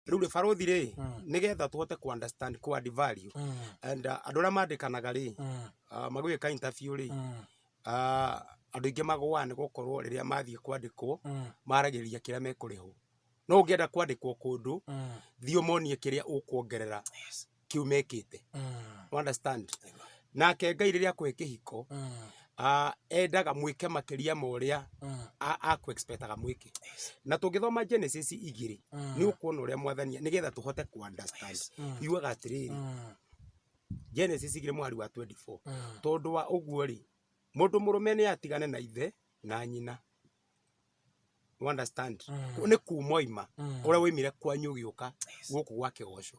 Rĩu rĩ barũthi rĩ, nĩgetha tũhote kũ understand kũ add value and andũ arĩa mandĩkanaga rĩ, magĩka interview rĩ, andũ aingĩ magũaga nĩ gũkorwo rĩrĩa mathiĩ kwandĩkwo, maragĩrĩria kĩrĩa mekũrĩhwo. No ũngĩenda kwandĩkwo kũndũ, thiĩ ũmonie kĩrĩa ũkuongerera kĩu mekĩte. You understand? Nake Ngai rĩrĩa akũhe kĩhiko, endaga mwĩke makĩria ma ũrĩa akũ expect aga mwĩke. Na tũngĩthoma Genesis 2, nĩ ũkuona ũrĩa mwathani, nĩgetha tũhote kũ understand. Yugaga atĩrĩrĩ, Genesis 2 mũhari wa 24, tondũ wa ũguo rĩ, mũndũ mũrũme nĩ atigane na ithe na nyina. You understand? Nĩ kuma oima ũrĩa woimire kwanyu ũgĩũka gũkũ gwa kĩgoco.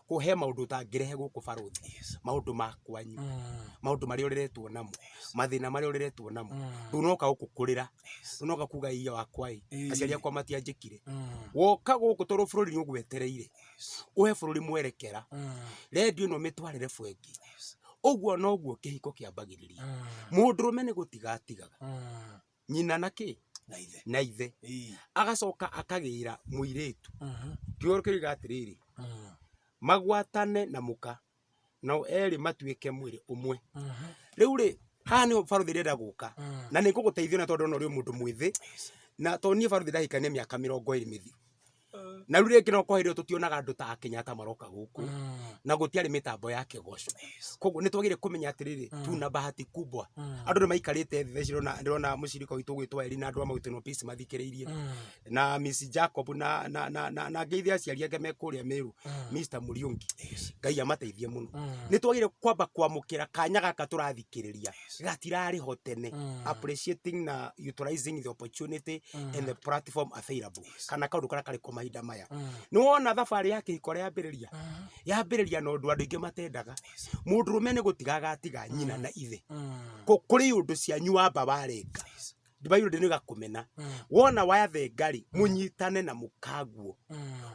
Kũhe maũndũ ũtangĩrehe gũkũ barũthi, maũndũ ma kwanyu, maũndũ marĩa ũreretwo namo, mathĩna marĩa ũreretwo namo. Ndũnoka gũkũ kũrĩra, ndũnoka kuga iya wakwa ĩ, aciari akwa matianjĩkire. Woka gũkũ tondũ bũrũri nĩ ũgwetereire, ũhe bũrũri mwerekera, rendio ĩno mĩtwarĩre bengi. Ũguo noguo kĩhiko kĩambagĩrĩria. Mũndũrũme nĩ gũtiga atigaga nyina na kĩ na ithe na ithe, Ĩĩ. agacoka akagĩra mũirĩtu. Kiugo kĩroiga atĩrĩrĩ, magwatane na mũka, nao erĩ matuĩke mwĩrĩ ũmwe. Rĩu rĩ, haha nĩho barũthi ndĩrenda gũka, na nĩ ngũgũteithia na tondũ ndĩrona ũrĩ o mũndũ mwĩthĩ, na tondũ niĩ barũthi ndahikania mĩaka 20 mĩthiru. Na rĩu rĩngĩ no kwa hĩndĩ ĩyo tũtionaga andũ ta Kenyatta maroka gũkũ, na gũtiarĩ mĩtambo ya kĩgoco. Koguo nĩ twagĩrĩire kũmenya atĩrĩrĩ, tuna bahati kubwa. Andũ nĩ maikarĩte thĩ thaa ici ndĩrona mũcirika witũ ũgwĩtwo Eli na andũ a Mountain Peace mathikĩrĩirie, na Miss Jacob na ngeithie aciari ake me kũrĩa Meru, Mr Muriungi. Ngai amateithie mũno. Nĩ twagĩrĩire kwamba kwamũkĩra kanya gaka tũrathikĩrĩria, gatirarĩ ho tene. Appreciating na utilizing the opportunity and the platform available. Kana kaũndũ karĩa karĩ kuo mahinda maya. Nĩ wona thabarĩ ya kĩhiko ũrĩa yambĩrĩria? Yambĩrĩria na ũndũ andũ aingĩ matendaga. Mũndũrũme nĩ gũtiga agatiga nyina na ithe. Kũrĩ ũndũ cianyu wamba warenga. Ndibairu ndĩ nĩgakũmena. Wona wathenga rĩ, mũnyitane na mũkaguo.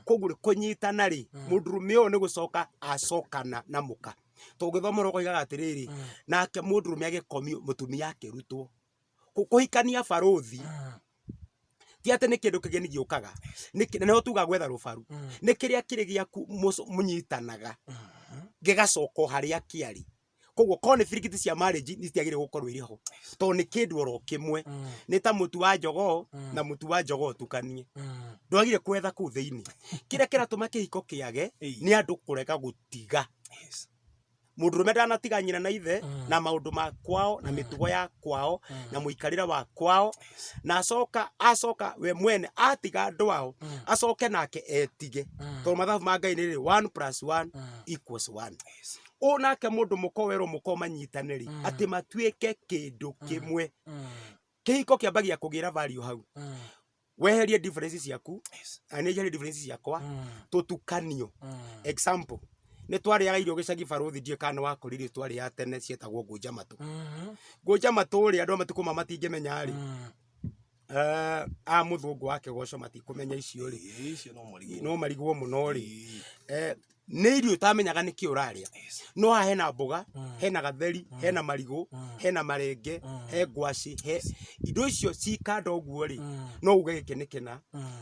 Koguo rĩ, kũnyitana rĩ, mũndũrũme ũyũ nĩ gũcoka acokana na mũka. Tũngĩthoma ũhoro ũkoigaga atĩrĩrĩ, nake mũndũrũme agĩkomio mũtumia akĩrutwo. Kũhikania barũthi ti atĩ nĩ kĩndũ kĩgeni gĩũkaga, na nĩho tugaga gwetha rũbaru. Nĩ kĩrĩa kĩrĩ gĩaku mũnyitanaga, gĩgacoka o harĩa kĩarĩ. Koguo korwo nĩ birigiti cia marriage nĩ citiagĩrĩire gũkorwo irĩ ho, tondũ nĩ kĩndũ oro kĩmwe. Nĩ ta mũtu wa jogoo na mũtu wa jogoo ũtukanie. Ndwagĩrĩire kwetha kũu thĩinĩ. Kĩrĩa kĩratũma kĩhiko kĩage nĩ andũ kũrega gũtiga. Mũndũrũme ndanatiga nyina na ithe na maũndũ ma kwao na mĩtugo ya kwao na mũikarĩre wa kwao, na acoka we mwene atiga andũ ao, acoke nake etige. Tondũ mathabu ma Ngai nĩ rĩrĩ, 1 plus 1 equals 1. Ũũ nake mũndũ mũka werwo mũka manyitane rĩ, atĩ matuĩke kĩndũ kĩmwe. Kĩhiko kĩambagia kũgĩra value hau. Weherie difference ciaku, na nĩ njeherie difference ciakwa, tũtukanio. Example, nĩ twarĩaga irio gĩcagi barũthi, ndiũĩ kana nĩ wakũrire irio twarĩaga tene cietagwo ngũnja matũ. Ngũnja matũ rĩ, andũ a matukũ maya matingĩmenya rĩ, a mũthũngũ wa kĩgoco matikũmenya icio rĩ. Ĩĩ, icio no marigwo. No marigwo mũno rĩ. Nĩ irio ũtamenyaga nĩkĩ ũrarĩa. No haha hena mboga, hena gatheri, hena marigũ, hena marenge, he ngwacĩ, he indo icio ci kando ũguo rĩ, no uge gĩkĩ nĩ kĩna,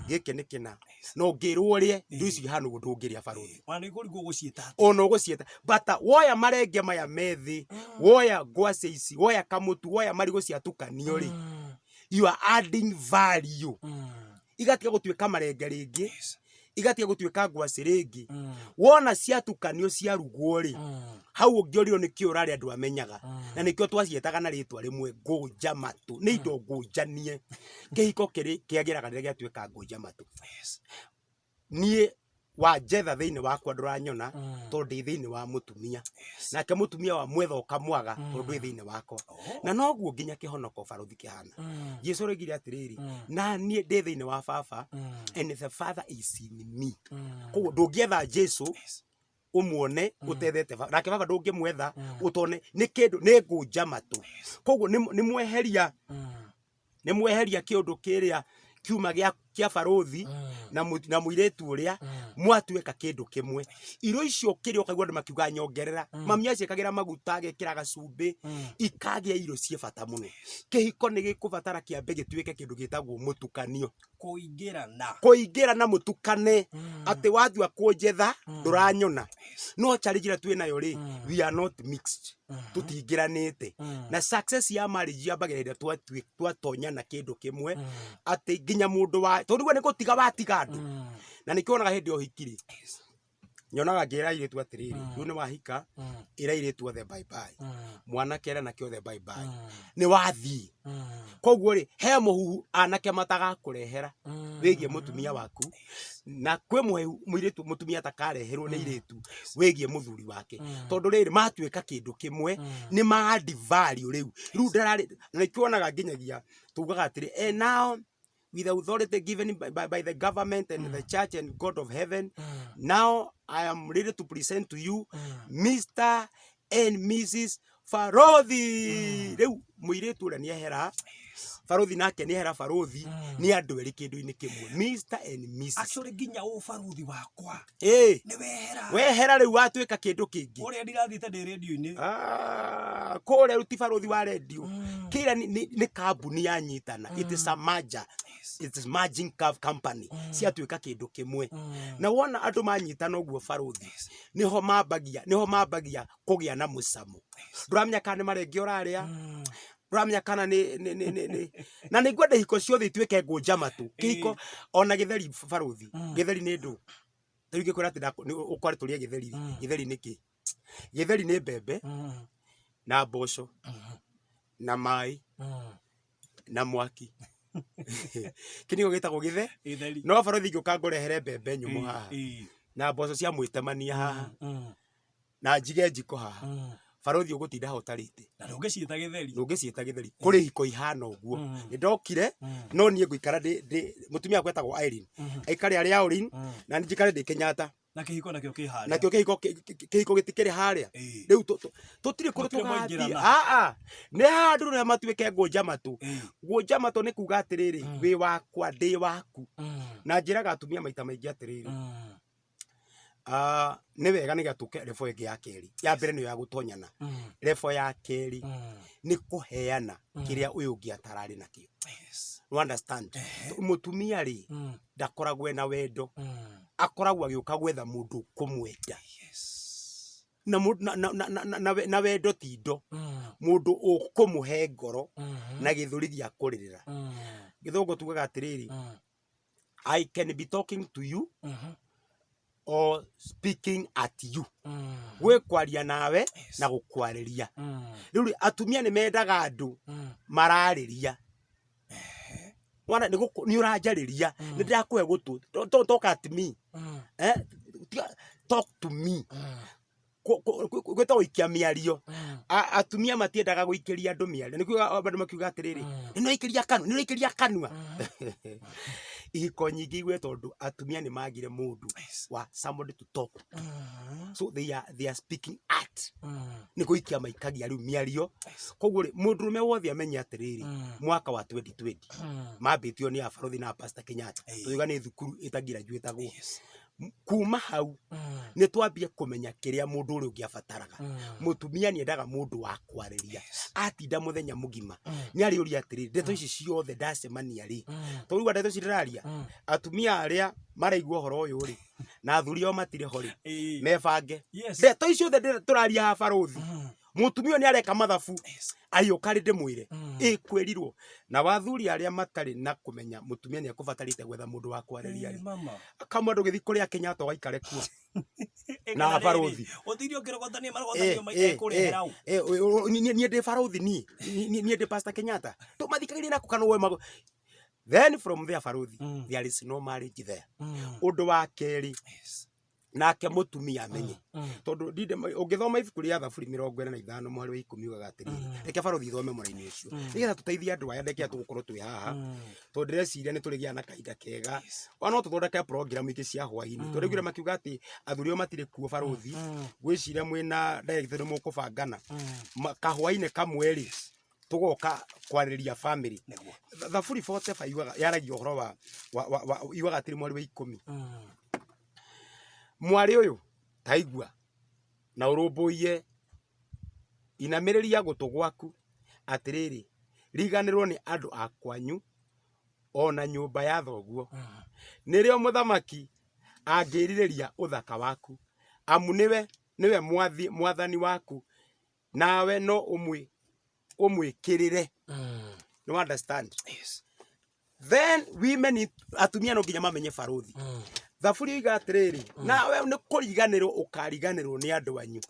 gĩkĩ nĩ kĩna. Na ũngĩrwo ũrĩe indo icio ihana ũguo ndũngĩrĩa barũthi. Ona nĩ kũrigwo ũgũciĩta atĩa. Ona ũgũciĩta. But woya marenge maya methĩ, woya ngwacĩ ici, woya kamũtu, woya marigũ ciatukanio rĩ, you are adding value. Igatiga gũtuĩka marenge rĩngĩ, igatiga gũtuĩka ngwacĩ rĩngĩ. Wona ciatukanio ciarugwo rĩ, hau ũngĩũrio nĩkĩ ũrarĩa ndwamenyaga. Na nĩkĩo twaciĩtaga na rĩtwa rĩmwe ngũnja matũ. Nĩ indo ngũnjanie. Kĩhiko kĩagĩraga rĩrĩa gĩatuĩka ngũnja matũ. Niĩ wanjetha thĩinĩ wakwa ndũranyona, tondũ ndĩ thĩinĩ wa mũtumia. Nake mũtumia wa mwetha ũkamwaga, tondũ ndwĩ thĩinĩ wakwa. Na noguo nginya kĩhonoko barũthi kĩhana. Jesu oigire atĩrĩrĩ, na niĩ ndĩ thĩinĩ wa baba, and the father is in me. Koguo ndũngĩetha Jesu ũmuone ũtethete baba. Nake baba ndũngĩmwetha ũtone nĩ kĩndũ, nĩ ngũnja matũ. Koguo nĩ mweheria, nĩ mweheria kĩũndũ kĩrĩa kiuma gĩa Kĩa barũthi na mũirĩtu ũrĩa mwatuĩka kĩndũ kĩmwe. Irio icio ũkĩrĩa ũkaigua andũ makiuga nyongerera. Mami aciĩkagĩra maguta, agekĩra gacumbĩ, ikagĩa irio ciĩ bata mũno. Kĩhiko nĩ gĩkũbatara kĩambe gĩtuĩke kĩndũ gĩtagwo mũtukanio. Kũingĩrana. Kũingĩrana mũtukane, atĩ watua kũnjetha ndũranyona. No challenge ĩrĩa twĩ nayo rĩ, we are not mixed, tũtingĩranĩte. Na success ya marriage yambagĩrĩria rĩrĩa twatonyana kĩndũ kĩmwe, atĩ nginya mũndũ wa tondũ rĩu nĩ gũtiga watiga andũ. Na nĩkĩo wonaga hĩndĩ ya ũhiki rĩ, nyonaga ngĩra airĩtu atĩrĩrĩ, rĩu nĩ wahika, ĩra airĩtu othe bye bye, mwanake ĩra anake othe bye bye, nĩ wathiĩ. Koguo rĩ, he mũhuhu anake matagakũrehera wĩgiĩ mũtumia waku, na kwĩ mũhehu mũirĩtu mũtumia atakareherwo nĩ airĩtu wĩgiĩ mũthuri wake. Tondũ rĩrĩ, matuĩka kĩndũ kĩmwe, nĩ ma add value rĩu. Rĩu ndararĩ, na nĩkĩo wonaga nginyagia tugaga atĩrĩ, and now with the authority given by the government and the church and God of heaven, now I am ready to present to you Mr. and Mrs. Barothi. Rĩu mũirĩtu ũrĩa nĩehera, barothi nake nĩehera barothi, nĩ andũ erĩ kĩndũ-inĩ kĩmwe, Mr. and Mrs. Actually nginya ũbaruthi wakwa nĩ wehera. Wehera rĩu watuĩka kĩndũ kĩngĩ. Ũrĩa ndirathiĩte ndĩ rĩndiũ-inĩ. Ah, kũrĩa rĩu ti barothi wa rendio, kĩrĩa nĩ kambuni yanyitana. It is a merger. It is merging company, ciatuĩka kĩndũ kĩmwe. Na wona andũ manyitana ũguo barothi, nĩho mambagia kũgĩa na mũcamo. Ndũramenya kana nĩ marenge ũrarĩa, ndũramenya kana nĩ na nĩ ngwenda ihiko ciothe ituĩke ngũnja matũ. Kĩhiko ona gĩtheri barothi, gĩtheri nĩ ndũ rĩu ingĩkwĩra atĩ ũkware tũrĩe gĩtheri rĩ, gĩtheri nĩ kĩ? Gĩtheri nĩ mbembe na mboco na maĩ na mwaki. Kĩ nĩkĩo gĩtagwo gĩthe. Gĩtheri. No barothi, ingĩũka ngũrehere mbembe nyũmũ haha na mboco cia mwĩtemania haha na njige njiko haha, barothi, ũgũtinda haha ũtarĩte. Na ndũngĩciĩta gĩtheri. Ndũngĩciĩta gĩtheri. Kũrĩ hiko ihana ũguo. Nĩ ndokire, no niĩ ngũikara ndĩ mũtumia wakwa etagwo Irene, aikare arĩ Irene na niĩ njikare ndĩ Kenyatta. Na kĩhiko nakĩo kĩ harĩa. Nakĩo kĩhiko gĩtikĩrĩ harĩa. Rĩu tũtirĩ kũndũ Gũtirĩ tũgathiĩ. mwaingĩrana. Aa, nĩ handũ rĩrĩa matuĩke ngũnja matũ. Ngũnja matũ nĩ kuga atĩrĩrĩ, wĩ wakwa, ndĩ waku. Na njĩraga atumia maita maingĩ atĩrĩrĩ, ah, nĩ wega nĩgetha tũke level ĩngĩ ya kerĩ. Ya mbere nĩyo ya gũtonyana. Level ya kerĩ nĩ kũheana kĩrĩa ũyũ ũngĩ atararĩ nakĩo. You understand? Mũtumia rĩ, ndakoragwo ena wendo, akoragwo agĩũka gwetha mũndũ ũkũmwenda. Na, na, na, na, na, na, na wendo ti indo. Mũndũ ũkũmũhe ngoro na gĩthũri gĩa kũrĩrĩra. Gĩthũngũ tugaga atĩrĩrĩ, I can be talking to you or speaking at you. Gwĩ kwaria nawe na gũkwarĩria. Rĩu rĩ, atumia nĩ mendaga andũ mararĩria. Wana nĩ nĩ ũranjarĩria, nĩ ndĩrakũhe gũtũ. Don't talk at me. Eh, talk to me. Gwĩtagwo gũikia mĩario. Atumia matiendaga gũikĩria andũ mĩario. Nĩkĩo andũ makiuga atĩrĩrĩ, nĩ ũraikĩria kanua, nĩ ũraikĩria kanua. Ihiko nyingĩ igwe tondũ atumia nĩ magire mũndũ wa somebody to talk to. So they are speaking at. Nĩ gũikia maikagia rĩu mĩario. Koguo rĩ, mũndũrũme wothe amenye atĩrĩrĩ, mwaka wa 2020 mambĩtio nĩ abarothi na Pastor Kenyatta. Tuiga nĩ thukuru ĩtagraduĩtagwo. Kuma hau nĩ twambie kũmenya kĩrĩa mũndũ ũrĩa ũngĩ abataraga. Mũtumia nĩ endaga mũndũ wa kwarĩria. Atinda mũthenya mũgima nĩ arĩũria atĩrĩrĩ, ndeto ici ciothe ndacemania rĩ, tondũ rĩu ndeto ici ndĩraria, atumia arĩa maraigua ũhoro ũyũ rĩ, na athuri ao matirĩ ho rĩ, mebange. Ndeto ici ciothe tũraria haha barothi, mũtumia ũyũ nĩ areka mathabu, agĩũka rĩ ndĩmwĩre ĩkwĩrirwo. Na wathuri arĩa matarĩ na kũmenya mũtumia nĩ ekũbatarĩte gwetha mũndũ wa kwarĩria rĩ, Mama. Kamwe ndũgĩthiĩ kũrĩa Kenyatta ũgaikare kuo na barothi. Ũthiire ũkĩrogotania marogotanio ekũrehera ũ. Niĩ ndĩ barothi, niĩ niĩ ndĩ Pastor Kenyatta, tũmathikagĩrĩria naku kana woe mago. Then from there barothi, there is no marriage there. Ũndũ wa kerĩ, nake mũtumia amenye, tondũ ndinde ũngĩthoma ibuku rĩa Thaburi 45 mũhari wa 10, ugaga atĩrĩrĩ, reke barothi ithome mũraini ũcio nĩgetha tũteithie andũ aya. Ndekea tũgũkorwo twĩ haha, tondũ ndĩreciria nĩ tũrĩgĩa na kahinda kega. Ona no tũthondeke program ingĩ cia hwaĩ-inĩ, tondũ ndaiguire makiuga atĩ athuri ao matirĩ kuo barothi. Ngwĩciria mwĩna director nĩ mũkũbangana. Kahwaĩ-inĩ kamwe rĩ, Tũgoka kwarĩrĩria family. Nĩguo. Thaburi 45 yugaga, yaragia ũhoro wa yugaga atĩrĩ, mwarĩ wa 10, mwarĩ ũyũ, taigua na ũrũmbũiye, inamĩrĩria gũtũ gwaku. Atĩrĩrĩ, riganĩrwo nĩ andũ a kwanyu ona nyũmba ya thoguo, nĩrĩo mũthamaki angĩrirĩria ũthaka waku, amu nĩwe mwathani waku, nawe no ũmwĩkĩrĩre. Nĩ understand? Yes. Then women, atumia no nginya mamenye, barũthi, Thaburi oiga atĩrĩrĩ, nawe nĩ kũriganĩrwo ũkariganĩrwo nĩ andũ anyu.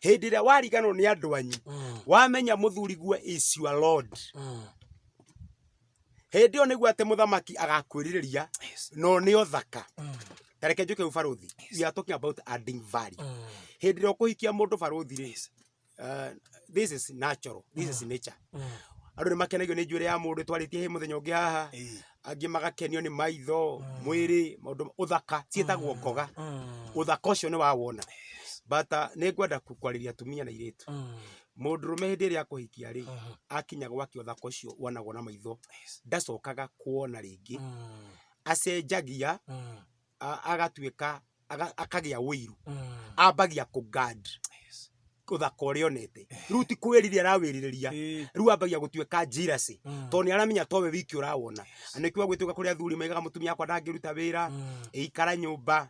Hĩndĩ ĩrĩa wariganĩrwo nĩ andũ anyu, wamenya mũthuriguo is your lord, hĩndĩ ĩyo nĩguo atĩ mũthamaki agakwĩrirĩria no nĩ ũthaka. Ta reke njũke barũthi, we are talking about adding value. Hĩndĩ ĩrĩa ũkũhikia mũndũ, barũthi rĩ, this is natural, this is nature. Andũ nĩ makenagio nĩ njuĩrĩ ya mũndũ, twarĩtie hĩ mũthenya ũngĩ haha. Angĩ magakenio nĩ maitho, mwĩrĩ, maũndũ ũthaka ciĩtagwo ngoga. Ũthaka ũcio nĩ wawona, but nĩ ngwenda kwarĩria atumia na airĩtu. Mũndũrũme hĩndĩ ĩrĩa akũhikia rĩ, akinya gwake, ũthaka ũcio wonagwo na maitho ndacokaga kuona rĩngĩ. Acenjagia, agatuĩka akagĩa ũiru, ambagia kũ guard ũthaka ũrĩa onete. Rĩu ti kwĩrirĩria arawĩrirĩria, rĩu ambagia gũtuĩka jealousy, tondũ nĩ aramenya towe wiki ũrawona. Na nĩkĩo gwĩtuĩka kũrĩ athuri maigaga mũtumia wakwa ndangĩruta wĩra, ĩikara nyũmba,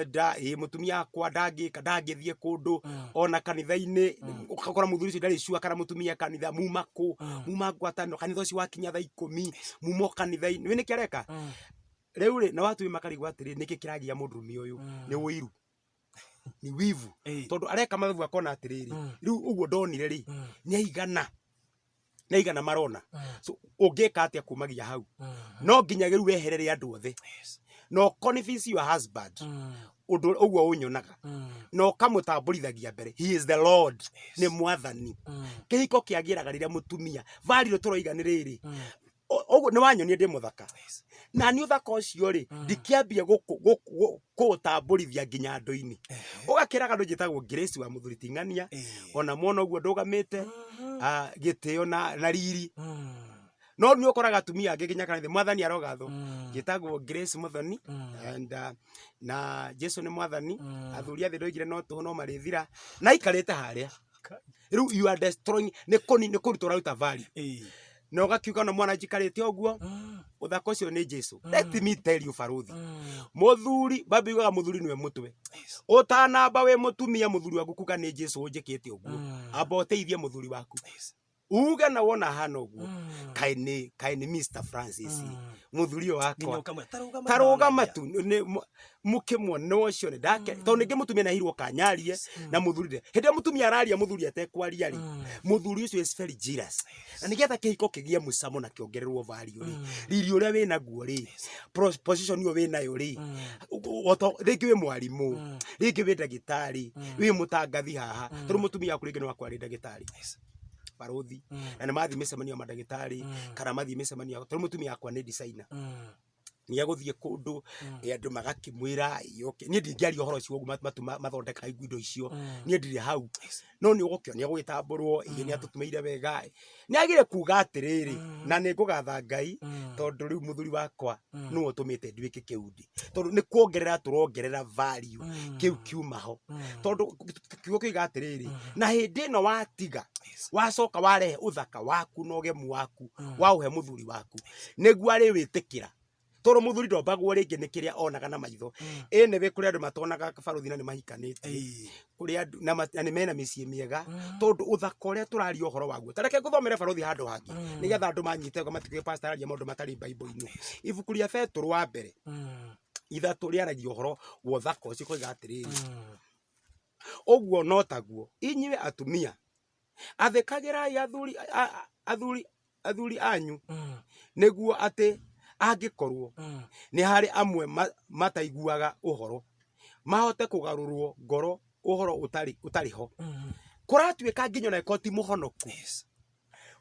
nda ĩ mũtumia wakwa ndangĩka, ndangĩthiĩ kũndũ ona kanitha-inĩ. Ũgakora mũthuri ũcio ndarĩ sure kana mũtumia kanitha muma kũ, muma ngwatanĩro, kanitha ũcio wakinya thaa 10 muma o kanitha-inĩ. Wĩ nĩkĩ areka rĩu rĩ? Na watu makarigwo atĩrĩ, nĩkĩ kĩragia mũndũrũme ũyũ? Nĩ ũiru, nĩ wivu, tondũ areka mathabu akona atĩrĩrĩ, rĩu ũguo ndonire rĩ, nĩ aigana, nĩ aigana marona. So ũngĩka atĩa kumagia hau? No nginya rĩu weherere andũ othe na convince your husband ũndũ ũguo ũnyonaga na ũkamũtambũrithagia mbere. He is the lord, nĩ mwathani. Kĩhiko kĩagĩraga rĩrĩa mũtumia value tũroiga nĩ rĩrĩ, ũguo nĩ wanyonia ndĩ mũthaka, na nĩ ũthaka ũcio rĩ, ndikĩambia kũũtambũrithia nginya andũ-inĩ. Ũgakĩraga andũ njĩtagwo Grace wa mũthuri Ting'ania, ona mona ũguo ndũgamĩte, gĩtĩo na riri. No nĩ ũkoraga atumia angĩ nginya kanitha, mwathani arogathwo, njĩtagwo Grace Muthoni and na Jesu nĩ mwathani. Athuri athĩ ndoigire no tũhũ no marĩthira na aikarĩte harĩa. Rĩu you are destroying, nĩ kũni nĩ kũruta ũraruta value, na ũgakiuga ona mwana njikarĩte ũguo, ũthaka ũcio nĩ Jesu. Let me tell you, barũthi, mũthuri babu yugaga mũthuri nĩwe mũtwe. Ũtanamba wĩ mũtumia mũthuri waku kuga nĩ Jesu ũnjĩkĩte ũguo, amba ũteithie mũthuri waku, uge na wona hana ũguo, kaĩ nĩ Mr Francis, mũthuri ũyũ wakwa, tarũgama tu mũkĩmuona ũcio nĩ ndake, tondũ ningĩ mũtumia nĩ aheirwo kanyarie na mũthuri hĩndĩ ĩrĩa mũtumia araria mũthuri atekwaria rĩ, mũthuri ũcio is very jealous. Na nĩgetha kĩhiko kĩgĩe mũcamo na kĩongererwo value rĩ, riri ũrĩa wĩ naguo rĩ, position ĩyo wĩ nayo rĩ, rĩngĩ wĩ mwarimũ, rĩngĩ wĩ ndagĩtarĩ, wĩ mũtangathi haha, tondũ mũtumia waku rĩngĩ no akorwo arĩ ndagĩtarĩ, barũthi, na nĩ mathiĩ mĩcemanio ya mandagĩtarĩ kana mathiĩ mĩcemanio ya, tondũ mũtumia wakwa nĩ designer, nĩ egũthiĩ kũndũ, andũ magakĩmwĩra yoke. Niĩ ndingĩaria ũhoro ũcio ũguo mathondekaga indo icio, niĩ ndirĩ hau, no nĩ ũgũkĩona gũgĩtambũrwo, ĩĩ, nĩ atũtumĩire wega. Nĩ agire kuga atĩrĩrĩ, na nĩ ngũgatha Ngai tondũ rĩu mũthuri wakwa nĩwe ũtũmĩte nduĩke kĩu ndĩ, tondũ nĩ kuongerera tũrongerera value kĩu kiuma ho, tondũ kiugo kĩiga atĩrĩrĩ, na hĩndĩ ĩno watiga wacoka warehe ũthaka waku na ũgemu waku waũhe mũthuri waku, nĩguo arĩwĩtĩkĩra, tondũ mũthuri ndombagwo rĩngĩ nĩ kĩrĩa onaga na maitho. Anyway, kũrĩ andũ matonaga, barũthi, na nĩ mahikanĩtie, kũrĩ andũ na nĩ mena mĩciĩ mĩega, tondũ ũthaka ũrĩa tũraria ũhoro waguo. Ta reke ngũthomere, barũthi, handũ hangĩ nĩgetha andũ manyite wega, matigĩe pastor araria maũndũ matarĩ Bible-inĩ. Ibuku rĩa Petũrũ wa mbere 3 rĩaragia ũhoro wa ũthaka ũcio, koiga atĩrĩrĩ, ũguo no taguo inyuĩ atumia, athĩkagĩrai athuri anyu, nĩguo atĩ angĩkorwo nĩ harĩ amwe mataiguaga ũhoro, mahote kũgarũrwo ngoro ũhoro ũtarĩ ho. Kũratuĩka nginya ona ĩkorwo ti mũhonoku,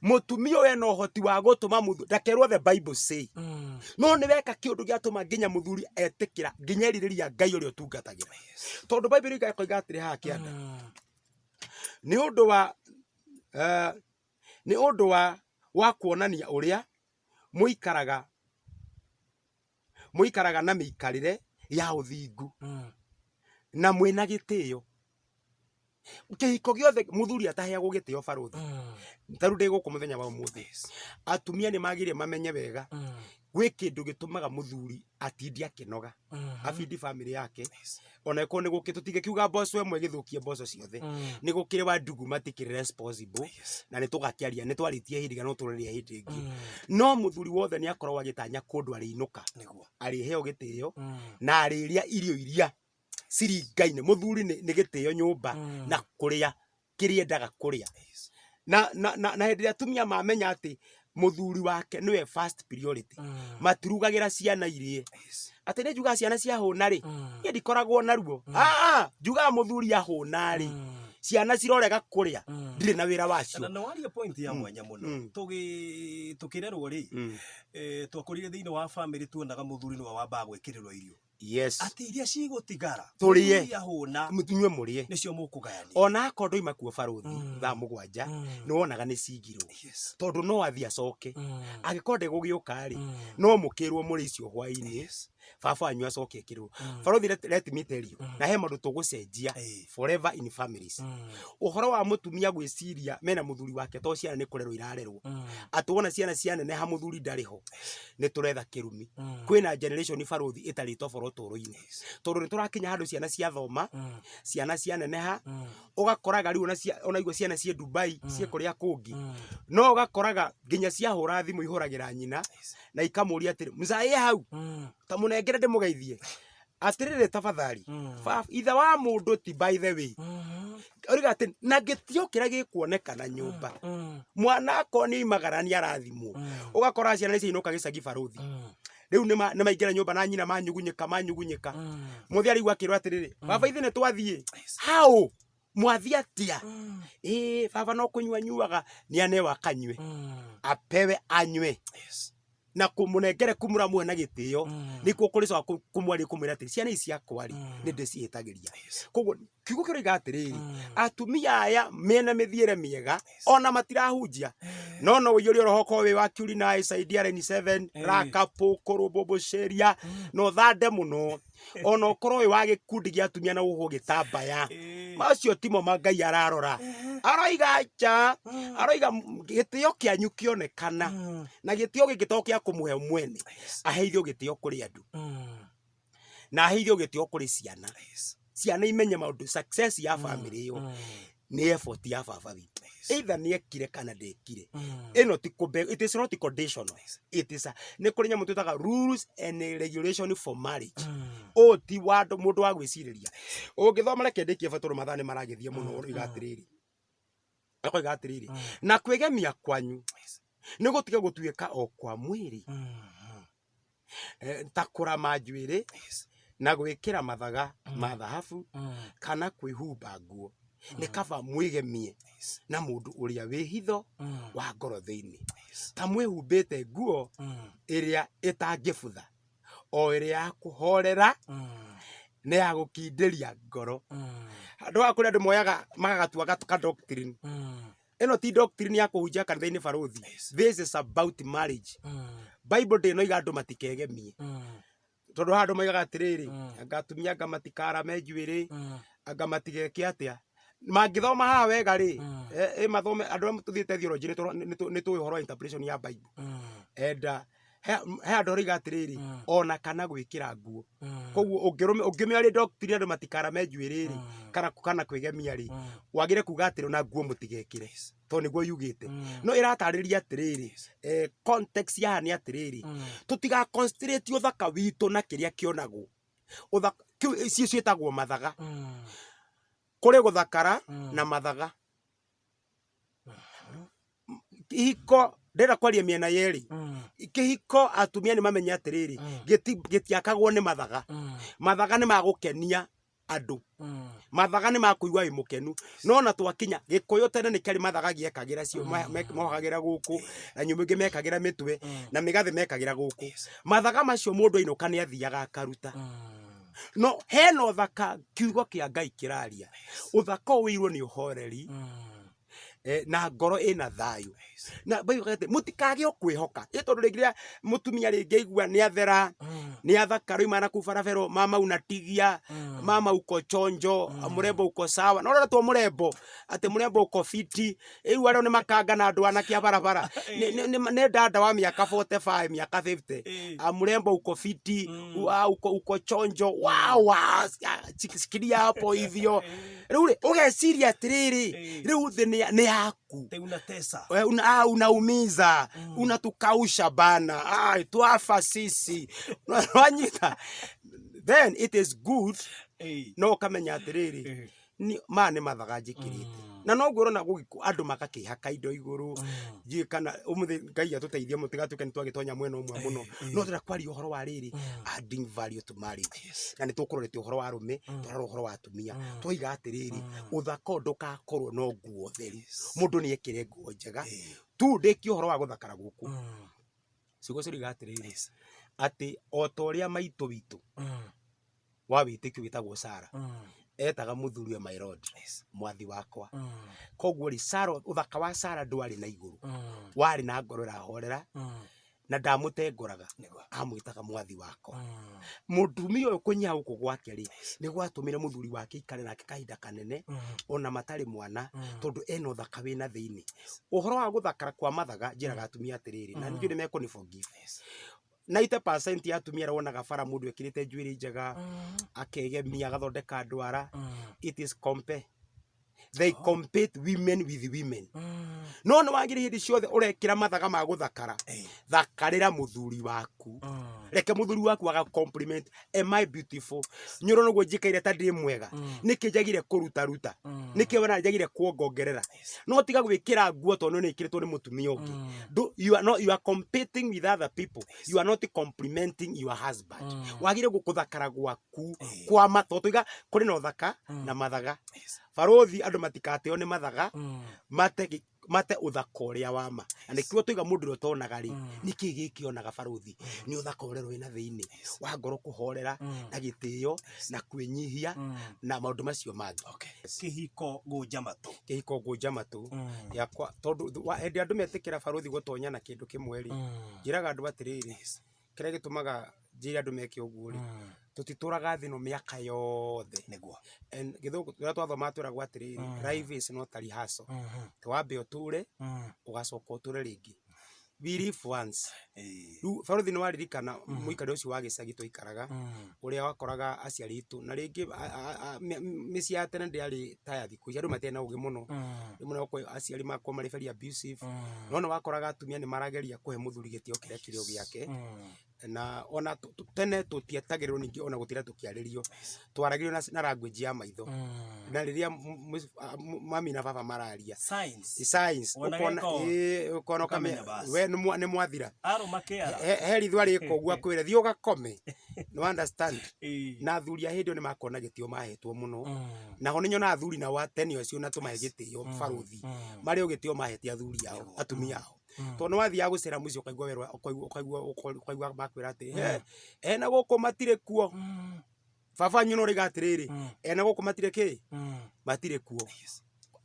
mũtumia ũyũ ena ũhoti wa gũtũma mũthuri ndakerwo the Bible say, no nĩ weka kĩũndũ gĩatũma nginya mũthuri etĩkĩra, nginya erirĩria Ngai ũrĩa ũtungatagĩra, tondũ Bible ĩkoiga atĩrĩ haha kĩanda, nĩ ũndũ wa Nĩ ũndũ wa wa kuonania ũrĩa mũikaraga mũikaraga na mĩikarĩre ya ũthingu na mwĩna gĩtĩo. Kĩhiko gĩothe mũthuri ataheagwo gĩtĩo barũthi. Ta rĩu ndĩ gũkũ mũthenya wa ũmũthĩ. Atumia nĩ magĩrĩire mamenye wega gwĩ kĩndũ gĩtũmaga mũthuri atinde akĩnoga abindi family yake ona ĩkorwo nĩ gũkĩ tũtingĩkiuga mboco ĩmwe ĩgĩthũkie mboco ciothe. Nĩ gũkĩrĩ wa ndugu matikĩrĩ responsible na nĩ tũgakĩaria nĩ twarĩtie hĩndĩ ĩngĩ no tũrĩrie hĩndĩ ĩngĩ. No mũthuri wothe nĩ akoragwo agĩtanya kũndũ arĩinũka arĩheo gĩtĩo na arĩrĩa irio iria ciringaine. Mũthuri nĩ gĩtĩo nyũmba na kũrĩa kĩrĩa endaga kũrĩa. Na hĩndĩ ĩrĩa atumia mamenya atĩ mũthuri wake nĩwe first priority, matirugagĩra ciana irie. Atĩ nĩ njugaga ciana ciahũna rĩ, niĩ ndikoragwo na ruo. Aa, njugaga mũthuri ahũna rĩ, ciana cirorega kũrĩa, ndirĩ na wĩra wacio. Na nĩ waria point ya mwanya mũno. Tũkĩrerwo rĩ, twakũrire thĩinĩ wa family tuonaga mũthuri nĩwe wambaga gwĩkĩrĩrwo irio. Atĩ iria cigũtigara Tũrĩe. mũthuri ahũna, Inyuĩ mũrĩe. Nĩcio mũkũgayania. Ona akorwo ndoima kuo barũthi thaa 7, nĩ wonaga nĩ cigirwo. Tondũ no athiĩ acoke. Angĩkorwo ndegũgĩũka rĩ, no mũkĩrwo mũrĩ icio hwainĩ, baba wanyu acoke ekĩrwo. Barũthi, let me tell you, na he maũndũ tũgũcenjia forever in families. Ũhoro wa mũtumia gwĩciria mena mũthuri wake to ciana nĩ kũrerwo irarerwo. Atĩ wona ciana cianeneha mũthuri ndarĩ ho, nĩ tũretha kĩrumi. Kwĩna generation barũthi ĩtarĩ toboro ũtũũro-inĩ. Tondũ nĩ tũrakinya handũ ciana ciathoma, ciana cianeneha, ũgakoraga rĩu ona igua ciana ciĩ Dubai, ciĩ kũrĩa kũngĩ. No ũgakoraga nginya ciahũra thimũ ihũragĩra nyina na ikamũria atĩrĩ, mzae hau, ta mũnengere ndĩmũgeithie. Atĩrĩrĩ tafadhali, ithe wa mũndũ ti by the way. Ũriga atĩ na gĩtĩo kĩrĩa gĩkuonekana nyũmba. Mwana akorwo nĩ oimagara nĩ arathimwo. Ũgakora ciana nĩ ciainũka gĩcagi barũthi. Rĩu nĩ maingĩra nyũmba na nyina manyugunyĩka manyugunyĩka. Mũthĩ arĩigua akĩrwo atĩrĩrĩ, baba ithuĩ nĩ twathiĩ. How? Mwathiĩ atĩa? Ĩĩ baba no kũnyua anyuaga, nĩ anewa akanyue. Apewe anywe. Na kũmũnengere kumũra muhe na gĩtĩo, nĩkuo kũrĩcoka kũmwaria kũmwĩra atĩ ciana ici ciakwa rĩ, nĩ ndĩcihĩtagĩria. Koguo kiugo kĩroiga atĩrĩrĩ, atumia aya mena mĩthiĩre mĩega ona matirahunjia, no no ũiyũrie roho korwo wĩ wa Kiuri na Isaidia Line 7 Rakapu kũrũmbũmbũcĩria na ũthande mũno, ona ũkorwo wĩ wa gĩkundi gĩa atumia na ũhwo gĩtambaya, macio timo ma Ngai ararora. Aroiga nja, aroiga gĩtĩo kĩanyu kĩonekana, na gĩtĩo gĩkĩ to kĩa kũmũhe mwene, aheithio gĩtĩo kũrĩ andũ na aheithio gĩtĩo kũrĩ ciana. Ciana imenye maũndũ success ya family ĩyo nĩ effort ya baba witũ, either nĩ ekire kana ndekire. Ĩno ti kũbe, it is not conditional, it is a, nĩ kũrĩ nyamũ twĩtaga rules and regulation for marriage. Ũũ ti wa mũndũ wa gwĩcirĩria. Ũngĩthoma, reke ndĩkie tondũ mathaa nĩ maragĩthiĩ mũno. Ũroiga atĩrĩrĩ, akoiga atĩrĩrĩ, na kwĩgemia kwanyu nĩ gũtige gũtuĩka o kwa mwĩrĩ, ta kũrama njuĩrĩ na gwĩkĩra mathaga ma thahabu kana kwĩhumba nguo. Nĩ kaba mwĩgemie na mũndũ ũrĩa wĩ hitho wa ngoro thĩinĩ, ta mwĩhumbĩte nguo ĩrĩa ĩtangĩbutha, o ĩrĩa ya kũhorera nĩ ya gũkindĩria ngoro. Handũ haha kũrĩ andũ moyaga magagatua ka doctrine. Ĩno ti doctrine ya kũhunjia kanitha-inĩ barũthi. This is about marriage. Bible ndĩnoiga andũ matikegemie, tondũ haha andũ moigaga atĩrĩrĩ, anga atumia anga matikarame njuĩrĩ, anga matigeke atĩa. Mangĩthoma haha wega rĩ, mathome andũ arĩa tũthiĩte theology nĩ tũĩ ũhoro wa interpretation ya Bible. And he andũ aroiga atĩrĩrĩ, ona kana gwĩkĩra nguo. Koguo ũngĩmĩaria doctrine andũ matikarame njuĩrĩ rĩ, kana kwĩgemia rĩ, wagĩrĩire kuga atĩrĩ ona nguo mũtigekĩre, tondũ nĩguo yugĩte. No ĩratarĩria atĩrĩrĩ, context ya haha nĩ atĩrĩrĩ, tũtiga concentrate ũthaka witũ na kĩrĩa kĩonagwo. Ũthaka kĩu icio ciĩtagwo mathaga. Kũrĩ gũthakara na mathaga. Kĩhiko ndĩrenda kwaria mĩena yerĩ. Kĩhiko atumia nĩ mamenye atĩrĩrĩ, gĩtiakagwo nĩ mathaga. Mathaga nĩ magũkenia andũ, mathaga nĩ makũigua wĩ mũkenu. No na twakinya gĩkũyũ tene nĩ kĩarĩ mathaga gĩekagĩra cio mohagĩra gũkũ, na nyũmba ingĩ mekagĩra mĩtwe na mĩgathĩ mekagĩra gũkũ. Mathaga macio mũndũ ainũka nĩ athiaga akaruta. No hena ũthaka kiugo kĩa Ngai kĩraria. Ũthaka ũyũ wĩirwo nĩ ũhoreri. Na ngoro ĩna thayũ na Bible ĩgate mũtikage o kwĩhoka ĩ tondũ rĩngĩ rĩrĩa mũtumia rĩngĩ aigua nĩ athera nĩ athaka rĩu na kũu barabara mama unatigia mama uko chonjo mrembo uko sawa no rora mrembo atĩ mrembo uko fiti rĩu arĩa nĩ makanga na andũ anake a barabara nĩ dada wa mĩaka 45 mĩaka 50. Ah, mrembo uko fiti, uko chonjo, wow, wow, shikilia hapo hivyo. Rĩu rĩ ũgeciria atĩrĩrĩ, rĩu thĩ nĩ yaku. Te unatesa. Unaumiza, unatukausha bana, twafa sisi. Wanyita, then it is good no ũkamenya atĩrĩrĩ, ma nĩ mathaga njĩkĩrĩte na noguo ũrona andũ magakĩhaka indo igũrũ. Ndiũĩ kana ũmũthĩ Ngai atũteithie mũtigatuĩke nĩ twagĩtonya mwena ũmwe mũno, no ndĩrenda kwaria ũhoro wa rĩrĩ, adding value to marriage. Na nĩ tũkũrorete ũhoro wa arũme, twarora ũhoro wa atumia, twoiga atĩrĩrĩ, ũthaka ũyũ ndũgakorwo no nguo theru, mũndũ nĩ ekĩre nguo njega tu. Ndĩkie ũhoro wa gũthakara gũkũ, ciugo ciroiga atĩrĩrĩ, atĩ o ta ũrĩa maitũ witũ wa wĩtĩkio wĩtagwo Sara etaga mũthuriwe "my lord", mwathi wakwa. Koguo rĩ, Sara, ũthaka wa Sara ndwarĩ na igũrũ, warĩ na ngoro ĩrahorera na ndamũtengoraga, amwĩtaga mwathi wakwa. Mũtumia ũyũ kũnyiha gũkũ gwake rĩ, nĩ gwatũmire mũthuri wake aikare nake kahinda kanene ona matarĩ mwana, tondũ ena ũthaka wĩna thĩinĩ. Ũhoro wa gũthakara kwa mathaga, njĩraga atumia atĩrĩrĩ, na ningĩ nĩ mekũni forgive, 90% ya atumia arĩa wonaga bara mũndũ ekĩrĩte njuĩrĩ njega, akegemia, agathondeka ndwara, it is compare, they compete women with women. No nĩ wagĩrĩire hĩndĩ ciothe ũrekĩra mathaga ma gũthakara, thakarĩra mũthuri waku. Reke mũthuri waku aga compliment, "Am I beautiful? Nyũrwo nĩguo njikaire ta ndĩ mwega? Nĩkĩ njagire kũruta ruta? Nĩkĩ wena njagire kuongongerera?" No tiga gwĩkĩra nguo tondũ nĩ ĩkĩrĩtwo nĩ mũtumia ũngĩ. You are not, you are competing with other people, you are not complimenting your husband. Wagĩrĩire gũthakara gwaku kwa ma tondũ tuiga kũrĩ na ũthaka na mathaga. Barũthi, andũ matikateo nĩ mathaga, mate ũthaka ũrĩa wa ma. Na nĩkĩo tuiga mũndũ ũrĩa ũtonaga rĩ, nĩkĩ gĩkĩ onaga, barũthi? Nĩ ũthaka ũrĩa wĩna thĩinĩ wa ngoro, kũhorera na gĩtĩo na kwĩnyihia na maũndũ macio mangĩ. Kĩhiko gũnja matũ. Kĩhiko ngũnja matũ yakwa, tondũ hĩndĩ andũ metĩkĩra, barũthi, gũtonya na kĩndũ kĩmwe rĩ, njĩraga andũ atĩrĩrĩ, kĩrĩa gĩtũmaga njĩre andũ meke ũguo rĩ, tũtitũraga thĩ ĩno mĩaka yothe. And gĩthũngũ rĩrĩa twathomaga twĩragwo atĩrĩrĩ, life is not a rehearsal. Wambe ũtũre, ũgacoka ũtũre rĩngĩ. We live once. Rĩu barũthi, nĩ waririkana mũikarĩre ũcio wa gĩcagi twaikaraga, ũrĩa wakoraga aciari aitũ na rĩngĩ mĩciĩ ya tene ndĩarĩ ta ya thikũ ici, andũ matiarĩ na ũgĩ mũno. Rĩmwe no ũkore aciari makorwo marĩ very abusive, no nĩ wakoraga atumia nĩ marageria kũhe mũthuri gĩtĩo kĩrĩa kĩrĩ o gĩake. Na ona tene tũtietagĩrĩrwo, ningĩ ona gũtinda tũkĩarĩrio, twaragĩrio na language ya maitho na rĩrĩa mami na baba mararia. Signs. Signs. Wona ũkona geka ũũ, ĩĩ, ũkona ũkamenya ũkamenya basi. We nĩ mwathira. Arũma kĩara. He ritho arĩka ũguo akwĩre thiĩ ũgakome, nĩ understand? Na athuri a hĩndĩ ĩyo nĩ makorwo na gĩtĩo mahetwo mũno. Naho nĩ nyonaga athuri nao a tene ũcio, na tũmahe gĩtĩo, barũthi, marĩ o gĩtĩo mahete athuri ao, atumia ao, tondũ nĩ wathiaga gũcera mũciĩ ũkaigua werwo, ũkaigua makwĩra atĩ, "He, ena gũkũ matirĩ kuo." Baba wanyu no rĩga atĩrĩrĩ, ena gũkũ matirĩ kĩ, matirĩ kuo.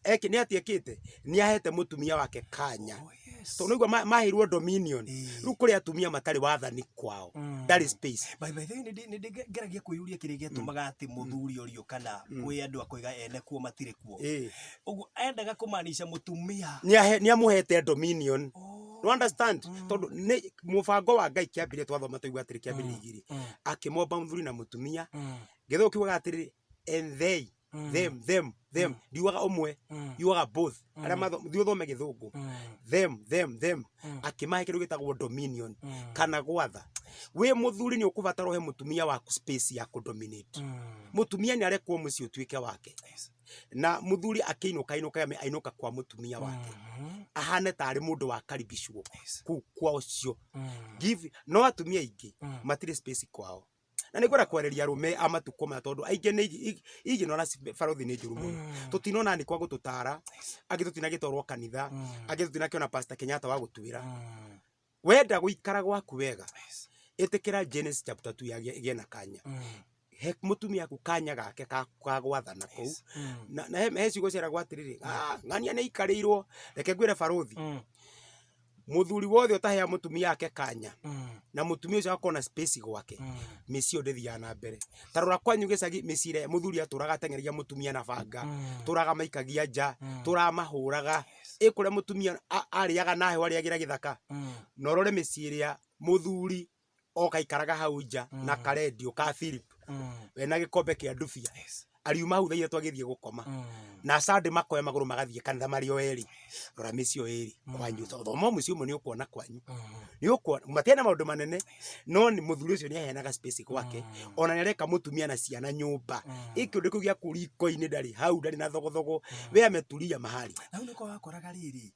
Eke nĩ atĩ ekĩte nĩ ahete mũtumia wake kanya. Oh, yes. Tondũ nĩguo maheirwo dominion. Rĩu kũrĩ atumia matarĩ wathani kwao, ndarĩ space. By the way, nĩ ngeragia kwĩyũria kĩrĩa gĩatũmaga atĩ mũthuri ũrio kana kwĩ andũ akoiga ene kuo matirĩ kuo. Ũguo endaga kũmaanisha mũtumia. Nĩ amũhete dominion. You understand? Tondũ nĩ mũbango wa Ngai. Kĩambĩrĩria twathoma twaigua atĩrĩ, kĩambĩrĩria igĩrĩ akĩmomba mũthuri na mũtumia. Gĩthũngũ kiugaga atĩrĩrĩ, "and they", them, them, them, ndiugaga ũmwe, yugaga both. Arĩa thiĩ ũthome gĩthũngũ, them, them, them. Akĩmahe kĩndũ gĩtagwo dominion kana gwatha. Wĩ mũthuri nĩ ũkũbatara ũhe mũtumia waku space ya kũdominate. Mũtumia nĩ arekwo mũciĩ ũtuĩke wake, na mũthuri akĩinũka ainũka ainũka kwa mũtumia wake ahane tarĩ mũndũ wakaribicwo kũu kwa ũcio. Give no atumia aingĩ matirĩ space kwao, na nĩ ngwenda kwarĩria arũme a matukũ maya, tondũ aingĩ nĩ igĩ na barũthi nĩ njũru mũno. Tũtinona nĩ kwa gũtũtara, angĩ tũtinagĩtwarwo kanitha, angĩ tũtinakĩona Pastor Kenyatta wa gũtwĩra wenda gũikara gwaku wega, ĩtĩkĩra Genesis chapter 2 ĩgĩe na kanya. He mũtumia waku kanya gake ka ka gwathana kũu. Na he ciugo ciaragwo atĩrĩrĩ, "Ah, ng'ania nĩ aikarĩirwo." Reke ngwĩre barũthi, mũthuri wothe ũtahea mũtumia wake kanya na mũtumia ũcio agakorwo na space gwake, mĩciĩ ĩyo ndĩthiaga na mbere. Ta rora kwanyu gĩcagi, mĩciĩ ĩrĩa mũthuri atũraga ateng'eragia mũtumia na banga, tũraga maikagia nja, tũraga mahũraga, ĩ kũrĩa mũtumia arĩaga na heho arĩagĩra gĩthaka. Na ũrore mĩciĩ ĩrĩa mũthuri oka aikaraga hau nja na karendio ka Philip wena gĩkombe kĩa ndubia, ariuma hau thaa ithatũ agĩthiĩ gũkoma, na Sunday makoya magũrũ magathiĩ kanitha marĩ o erĩ. Rora mĩciĩ ĩyo ĩrĩ kwanyu, thoma mũciĩ ũmwe nĩ ũkuona kwanyu, nĩ ũkuona matiarĩ na maũndũ manene, no nĩ mũthuri ũcio nĩ aheanaga space gwake, ona nĩ areka mũtumia na ciana nyũmba, ĩ kĩũndũ kĩu gĩa kũu riko-inĩ ndarĩ hau, ndarĩ na thogothogo, we ameturia mahali. Na hau nĩko wakoraga rĩrĩ,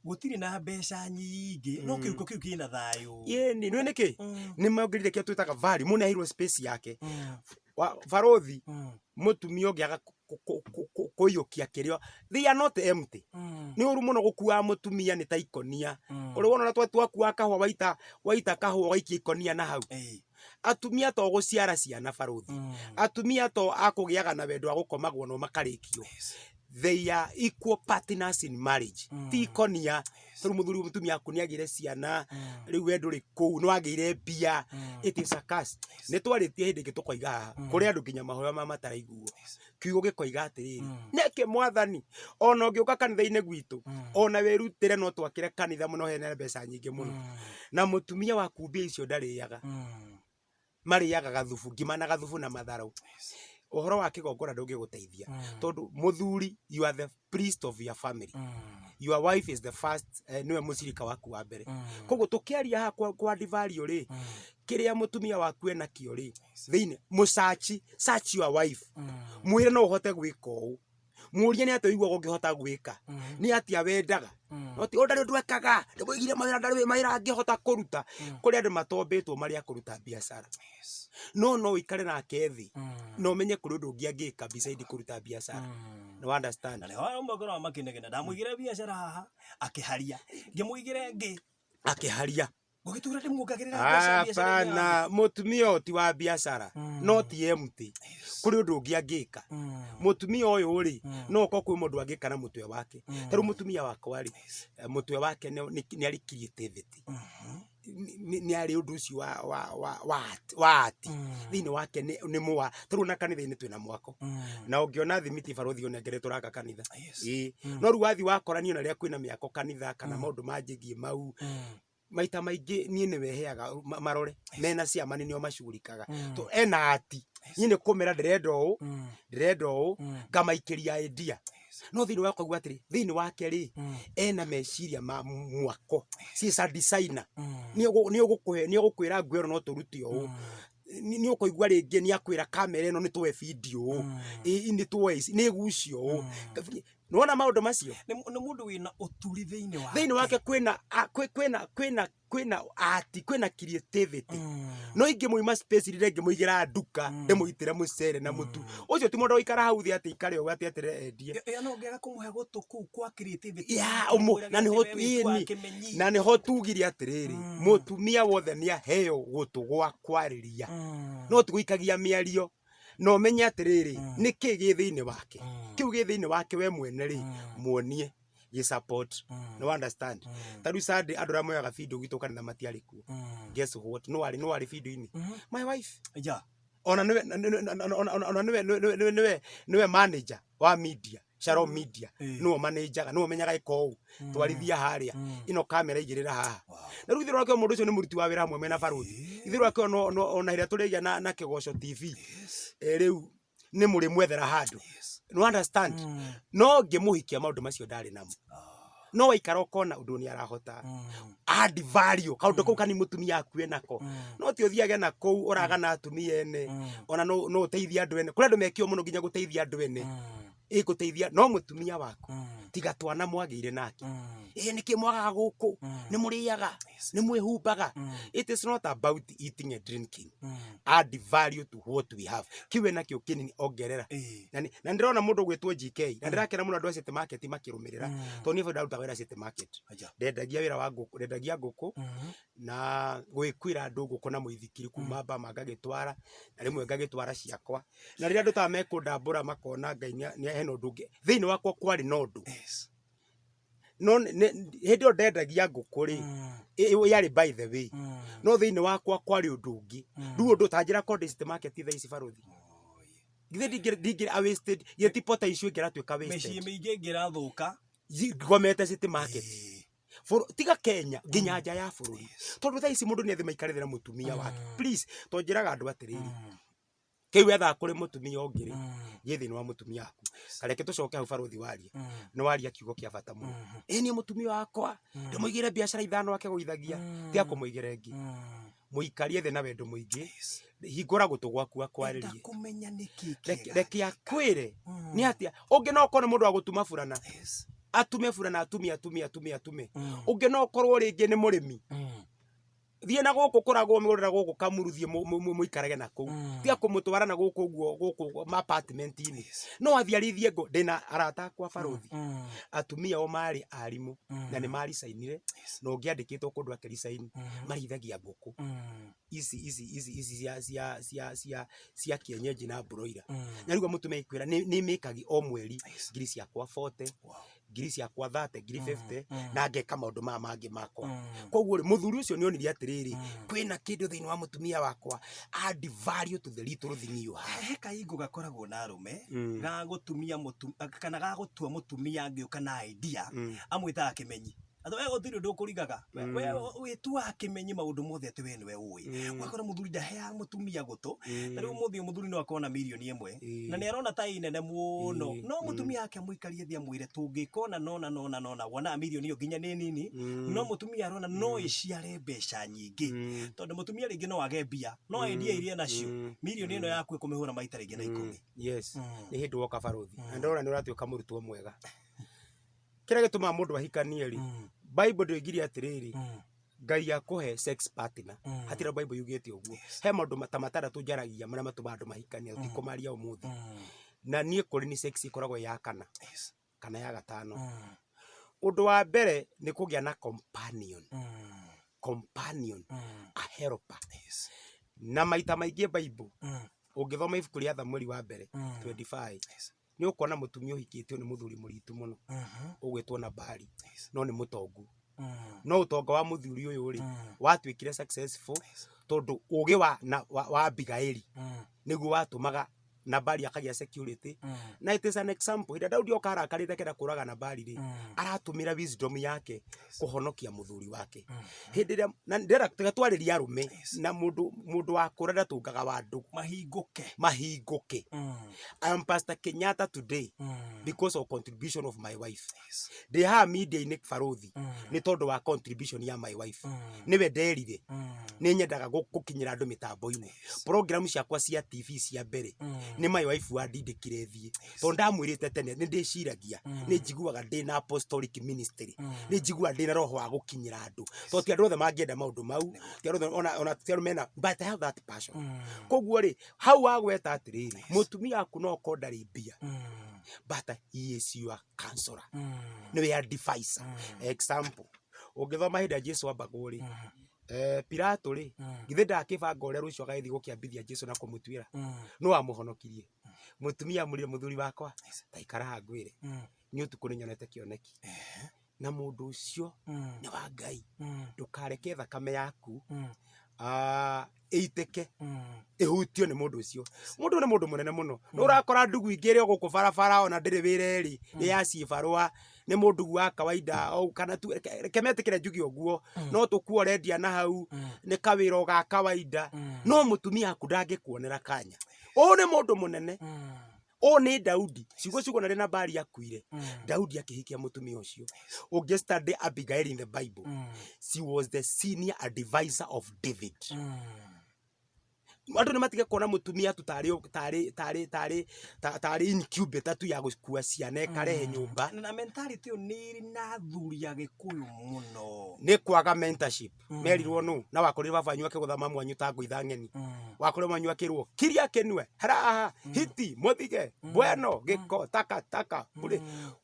gũtirĩ na mbeca nyingĩ, no kĩhuko kĩu kĩna thayũ. Ĩni, nĩ nĩkĩ? Nĩ mongereire kĩrĩa twĩtaga value, mũndũ nĩ aheirwo space yake. Barũthi, mũtumia ũngĩaga kũiyũkia kĩrĩa, they are not empty. Nĩ ũru mũno gũkuaga mũtumia nĩ ta ikonia. Ũrĩ wona ũrĩa twakuaga kahũa waita waita kahũa ũgaikia ikonia na hau? Atumia to gũciara ciana barũthi. Atumia to a kũgĩaga na wendo wa gũkomagwo nao makarĩkio. They are equal partners in marriage. Ti ikonia. Tondũ mũthuri mũtumia waku nĩ agĩire ciana, rĩu we ndũrĩ kũu, nĩ wagĩire mbia. It is a curse. Nĩ twarĩtie hĩndĩ ĩngĩ tũkoiga haha, kũrĩ andũ nginya mahoya mao mataraiguo. Kiugo gĩkoiga atĩrĩrĩ, nĩkĩ Mwathani, ona ũngĩũka kanitha-inĩ gwitũ, ona wĩrutĩre no twakĩre kanitha mũno hena mbeca nyingĩ mũno. Na mũtumia waku mbia icio ndarĩaga. Marĩaga gathubu, ngima na gathubu na matharũ. Ũhoro wa kĩgongona ndũngĩgũteithia, tondũ mũthuri, you are the priest of your family. Your wife is the first, nĩwe mũcirika waku wa mbere. Koguo tũkĩaria haha kwa divario rĩ, kĩrĩa mũtumia waku enakĩo rĩ, thĩinĩ, mũcaci, search your wife. Mwĩre no ũhote gwĩka ũũ. Mũrie nĩ atĩa ũiguaga ũngĩhota gwĩka, nĩ atĩa wendaga. No ti ũyũ ndarĩ ũndũ ekaga, ndĩmũigire mawĩra ndarĩ mawĩra angĩhota kũruta. Kũrĩ andũ matombĩtwo marĩ a kũruta biacara. No no ũikare nake thĩ na ũmenye kũrĩ ũndũ ũngĩ angĩka beside kũruta biacara. Nĩ wa understand? Na nĩho amwe makoragwo makĩnegena, ndamũigĩra biacara haha akĩharia, ngĩmũigĩra ĩngĩ akĩharia. Ngũgĩtũra ndĩmuongagĩrĩra mbeca biacara-inĩ yake. Hapana, mũtumia ũyũ ti wa biacara, no ti empty. Kũrĩ ũndũ ũngĩ angĩka. Mũtumia ũyũ rĩ, no ũkorwo kwĩ mũndũ angĩka na mũtwe wake. Ta rĩu mũtumia wakwa rĩ, mũtwe wake nĩ arĩ creativity. Nĩ arĩ ũndũ ũcio wa art. Thĩinĩ wake nĩ mũwa. Ta rĩu ona kanitha-inĩ twĩna mwako. Na ũngĩona thimiti barũthi ũnengere tũraka kanitha. Ĩĩ. No rĩu wathiĩ wakora niĩ ona rĩrĩa kwĩna mĩako kanitha kana maũndũ manjĩgiĩ mau, maita maingĩ niĩ nĩwe heaga marore mena ciama nĩo macugurikaga. To ena ati niĩ nĩ kũmera ndĩrenda ũũ, ndĩrenda ũũ, ngamaikĩria idea. No thĩinĩ wa ũkaigua atĩrĩ, thĩinĩ wake rĩ, ena meciria ma mwako. She is a designer. Nĩ ũgũkũhe, nĩ ũgũkwĩra nguo ĩno no tũrute ũũ. Nĩ ũkũigua rĩngĩ nĩ akwĩra kamera ĩno nĩ tuoe video ũũ. Ĩ nĩ tuoe ici, nĩ ĩgucio ũũ. Nĩwona maũndũ macio? Nĩ mũndũ wĩna ũturi thĩinĩ wake. Thĩinĩ wake kwĩna, kwĩna, kwĩna, kwĩna art, kwĩna creativity. No ingĩmũima space rĩrĩa ingĩmũigĩra nduka, ndĩmũitĩre mũcere na mũtu. Ũcio ti mũndũ wa gũikara hau thĩ atĩ aikare ũguo atĩ eterere endie. Ĩyo no ũngĩaga kũmũhe gũtũ kũu kwa creativity. Ya, ũmũ, na nĩho ĩni, na nĩho tugire atĩrĩrĩ, mũtumia wothe nĩ aheo gũtũ gwa kwarĩria. No ti gũikagia mĩario. Na ũmenye atĩrĩrĩ, nĩkĩ gĩ thĩinĩ wake. Kĩu gĩ thĩinĩ wake we mwene rĩ, muonie gĩ support. Nĩ understand? Ta rĩu Sunday andũ arĩa moyaga video gwitũ kanitha matiarĩ kuo. Guess what? No arĩ, no arĩ video-inĩ. My wife. Ona nĩwe, ona nĩwe, nĩwe, nĩwe, nĩwe manager wa media. Shalom Media. Nĩwe manager, nĩwe ũmenyaga ĩka ũũ. Twarithia harĩa. Ĩno kamera igĩrĩra haha. Na rĩu ithuĩ ũrakĩona mũndũ ũcio nĩ mũruti wa wĩra hamwe mena barũthi. Ithuĩ ũrakĩona ona ĩrĩa tũrĩagia na Kĩgoco TV. Rĩu nĩ mũrĩmwethera handũ. Nĩ understand? No ngĩmũhikia maũndũ macio ndarĩ namo. No waikara ũkona ũndũ nĩ arahota. Add value kaũndũ kau kani mũtumia akue nako. No ti ũthiage na kũu ũragana atumia ene. Ona no ũteithie andũ ene. Kũrĩ andũ mekio mũno nginya gũteithia andũ ene. Ĩgũteithia no mũtumia waku tiga twana mwagĩire nake. Ĩ nĩkĩ mwagaga gũkũ? Nĩ mũrĩaga? Nĩ mwĩhumbaga? It is not about eating and drinking. Add value to what we have. Kĩu wĩnakĩo kĩnini ongerera. Na na ndĩrona mũndũ ũgwĩtwo GK na ndĩrakena mũno andũ a City Market makĩrũmĩrĩra tondũ niĩ ndarutaga wĩra City Market. Ndendagia wĩra wa ngũkũ, ndendagia ngũkũ na gwĩkuĩra andũ ngũkũ na mũithikiri kuma Bama ngagĩtwara na rĩmwe ngagĩtwara ciakwa. Na rĩrĩa andũ ta mekũndambũra makona Ngai hena ũndũ ũngĩ thĩinĩ wakwa kwarĩ na ũndũ. No hĩndĩ ĩyo ndendagia ngũkũ rĩ, yarĩ by the way. No thĩinĩ wakwa kwarĩ ũndũ ũngĩ. Rĩu ũndũ ta njĩra korwo ndĩ City Market thaa ici barũthi. Githĩ ndingĩ a wasted, githĩ ti potential ĩngĩratuĩka wasted. Mĩciĩ mĩingĩ ĩngĩrathũka. Ngomete City Market. Tiga Kenya nginya nja ya bũrũri. Tondũ thaa ici mũndũ nĩ athiĩ maikare thĩ na mũtumia wake. Please, to njĩraga andũ atĩrĩrĩ, kĩu wethaga kũrĩ mũtumia ũngĩ rĩ, gĩ thĩinĩ wa mũtumia waku. Kareke tũcoke hau barũthi waria. Nĩ waria kiugo kĩa bata mũno. Ĩ niĩ mũtumia wakwa ndĩmũigĩre biacara ithano akĩgũithagia, tiga kũmũigĩra ĩngĩ. Mũikarie thĩ na wendo mũingĩ, hingũra gũtũ gwaku akwarĩrie. Enda kũmenya nĩkĩ kĩega. Reke akwĩre nĩ atĩa. Ũngĩ no ũkorwo nĩ mũndũ wa gũtuma burana. Atume burana, atume, atume, atume, atume. Ũngĩ no ũkorwo rĩngĩ nĩ mũrĩmi. Thiĩ na gũkũ kũragwo mĩgũnda na gũkũ Kamuru, thiĩ mũikarage na kũu. Tiga kũmũtwara na gũkũ ũguo, gũkũ ma apartment-inĩ. No athiĩ arĩithie ngũ. Ndĩna arata akwa barũthi. Atumia ao marĩ arimũ na nĩ maricainire na ũngĩ andĩkĩtwo kũndũ akĩricaini. Marĩithagia ngũkũ ici ici ici ici cia cia cia cia cia kienyeji na broiler. Na rĩu mũtumia agĩkwĩra nĩ mĩkagi o mweri ngiri ciakwa 40, ngiri ciakwa 30, ngiri 50 na ngeka maũndũ maya mangĩ makwa. Koguo rĩ, mũthuri ũcio nĩ onire atĩrĩrĩ, kwĩna kĩndũ thĩinĩ wa mũtumia wakwa, add value to the little thing you have. He kahingo gakoragwo na arũme ga gũtumia mũtu, kana ga gũtua mũtumia angĩũka na idea amwĩtaga kĩmenyi. Atĩ we gũtirĩ ũndũ ũkũrigaga. We wĩtuaga kĩmenyi maũndũ mothe atĩ we nĩwe ũĩ. Ũgakora mũthuri ndaheaga mũtumia gũtũ. Ta rĩu ũmũthĩ mũthuri no akorwo na mirioni ĩmwe na nĩ arona ta ĩ nene mũno. No mũtumia ake amũikarie thĩ amwĩre tũngĩka ũna na ũna na ũna na ũna wonaga mirioni ĩyo nginya nĩ nini. No mũtumia arona no ĩciare mbeca nyingĩ. Tondũ mũtumia rĩngĩ no age mbia no idea iria enacio mirioni ĩno yaku ĩkũmĩhũra maita rĩngĩ na ikũmi. Yes, nĩ hĩndĩ woka barũthi. Na ndĩrona nĩ ũratuĩka mũrutwo mwega. Kĩrĩa gĩtũmaga mũndũ ahikanie rĩ, Bible ndĩoigire atĩrĩrĩ, Ngai akũhe sex partner. Hatirĩ Bible yugĩte ũguo. He maũndũ ta matandatũ njaragia marĩa matũmaga andũ mahikanie, tũtikũmaria ũmũthĩ. Na niĩ kũrĩ niĩ sex ĩkoragwo ĩ ya kana kana ya gatano. Ũndũ wa mbere nĩ kũgĩa na companion. Companion, a helper. Na maita maingĩ Bible, ũngĩthoma ibuku rĩa Thamweri wa mbere 25, nĩ ũkuona mũtumia ũhikĩtio nĩ mũthuri mũritu mũno ũgwĩtwo Nabali no nĩ mũtongu. No ũtonga wa mũthuri ũyũ rĩ, watuĩkire successful tondũ ũgĩ wa Abigaili nĩguo watũmaga Nabali akagĩa security. Na it is an example, hĩndĩ ĩrĩa Daudi oka arakarĩte akĩenda kũraga Nabali rĩ, aratũmĩra wisdom yake kũhonokia mũthuri wake. Hĩndĩ ĩrĩa, na ndĩrenda tiga twarĩrie arũme na mũndũ wakũra ndatũngaga wa ndũgũ. Mahingũke. Mahingũke. I am Pastor Kenyatta today because of contribution of my wife. Ndĩ haha media-inĩ barũthi nĩ tondũ wa contribution ya my wife. Nĩwe nderire nĩ nyendaga gũkinyĩra andũ mĩtambo-inĩ. Program ciakwa cia TV cia mbere nĩ my wife wandindĩkire thiĩ. Tondũ ndamwĩrĩte tene nĩ ndĩciragia, nĩ njiguaga ndĩna apostolic ministry, nĩ njiguaga ndĩna roho wa gũkinyĩra andũ. Tondũ ti andũ othe mangĩenda maũndũ mau, ti andũ othe ona ti andũ mena, but I have that passion. Koguo rĩ, hau wagweta atĩrĩrĩ, mũtumia waku no okorwo ndarĩ mbia, but he is your counselor. Nĩwe advisor. Example, ũngĩthoma hĩndĩ ĩrĩa Jesu ambagwo rĩ, Pilato rĩ, githĩ ndakĩbanga ũrĩa rũciũ agagĩthiĩ gũkĩambithia Jesu na kũmũtuĩra? Nũ wamũhonokirie? Mũtumia amwĩrire, mũthuri wakwa, ta ikara haha ngwĩre, niĩ ũtukũ nĩ nyonete kĩoneki. Na mũndũ ũcio nĩ wa Ngai. Ndũkareke thakame yaku ĩitĩke ĩhutio nĩ mũndũ ũcio. Mũndũ ũyũ nĩ mũndũ mũnene mũno. Nĩ ũrakora ndugu ingĩ ĩrĩ o gũkũ barabara ona ndĩrĩ wĩra ĩrĩ, nĩ ya cibarũa, nĩ mũndugu wa kawaida o kana tu, reke metĩkĩre njuge ũguo, no tũkuo ũrendia na hau, nĩ kawĩra o ga kawaida, no mũtumia waku ndangĩkuonera kanya. Ũyũ nĩ mũndũ mũnene. Ũyũ nĩ Daudi. Ciugo ciugo na rĩ Nabali akuire. Daudi akĩhikia mũtumia ũcio. Ũngĩ study Abigail in the Bible. She was the senior advisor of David. Andũ nĩ matige kuona mũtumia tu tarĩ tarĩ tarĩ tarĩ tarĩ incubator tu ya gũkua ciana ĩkarehe nyũmba. Na mentality ĩyo nĩ ĩrĩ na athuri a Gĩkũyũ mũno. Nĩ kwaga mentorship. Merirwo nũ na wakorire baba wanyu akĩgũtha mamu wanyu ta ngũitha ng'eni. Wakorire wanyu akĩrwo kiria kĩnue haraha hiti mũthige bueno gĩko taka taka bure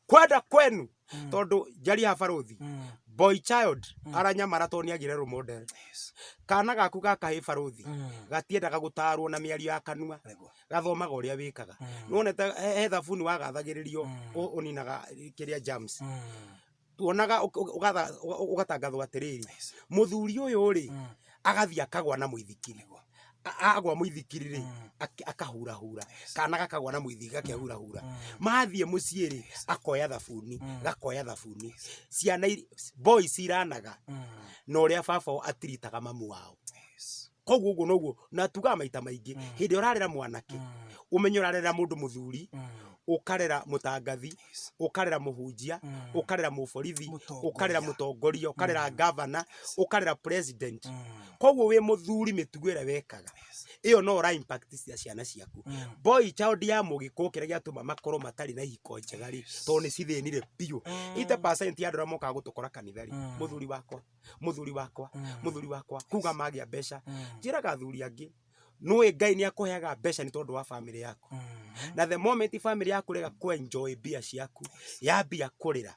kwenda kwenu. Tondũ njaria ha barũthi, boy child aranyamara tondũ nĩagire role model. Kana gaku ga kahĩĩ barũthi gatiendaga gũtarwo na mĩario ya kanua, gathomaga ũrĩa wĩkaga. Nĩwonete he thabuni wagathagĩrĩrio ũninaga kĩrĩa germs. Tuonaga ũgatangathwo atĩrĩrĩ, mũthuri ũyũ rĩ agathiĩ akagwa na mũithikiri. Agwa mũithikiri rĩ, akahurahura. Kana gakagwa na mũithikiri gakehurahura. Mathiĩ mũciĩ rĩ, akoya thabuni, gakoya thabuni. Ciana boys iranaga na ũrĩa baba wao atiritaga mamu wao. Koguo ũguo noguo, na tugaga maita maingĩ, hĩndĩ ĩrĩa ũrarera mwanake, ũmenye ũrarera mũndũ mũthuri, ũkarera mũtangathi, ũkarera mũhunjia, ũkarera mũborithi, ũkarera mũtongoria, ũkarera gavana, ũkarera president. Koguo wĩ mũthuri mĩtugo ĩrĩa wekaga, ĩyo no ũra impact ciana ciaku. Boy child ya mũgĩkũyũ kĩrĩa gĩatũma makorwo matarĩ na ihiko njega rĩ, tondũ nĩ cithĩnire biũ. 80% ya andũ arĩa mokaga gũtũkora kanitha rĩ, mũthuri wakwa, mũthuri wakwa, mũthuri wakwa, kuga magĩa mbeca. Njĩraga athuri angĩ, nũĩ Ngai nĩ akũheaga mbeca nĩ tondũ wa family yaku. Na the moment family yaku rega kũ enjoy mbia ciaku, yambia kũrĩra,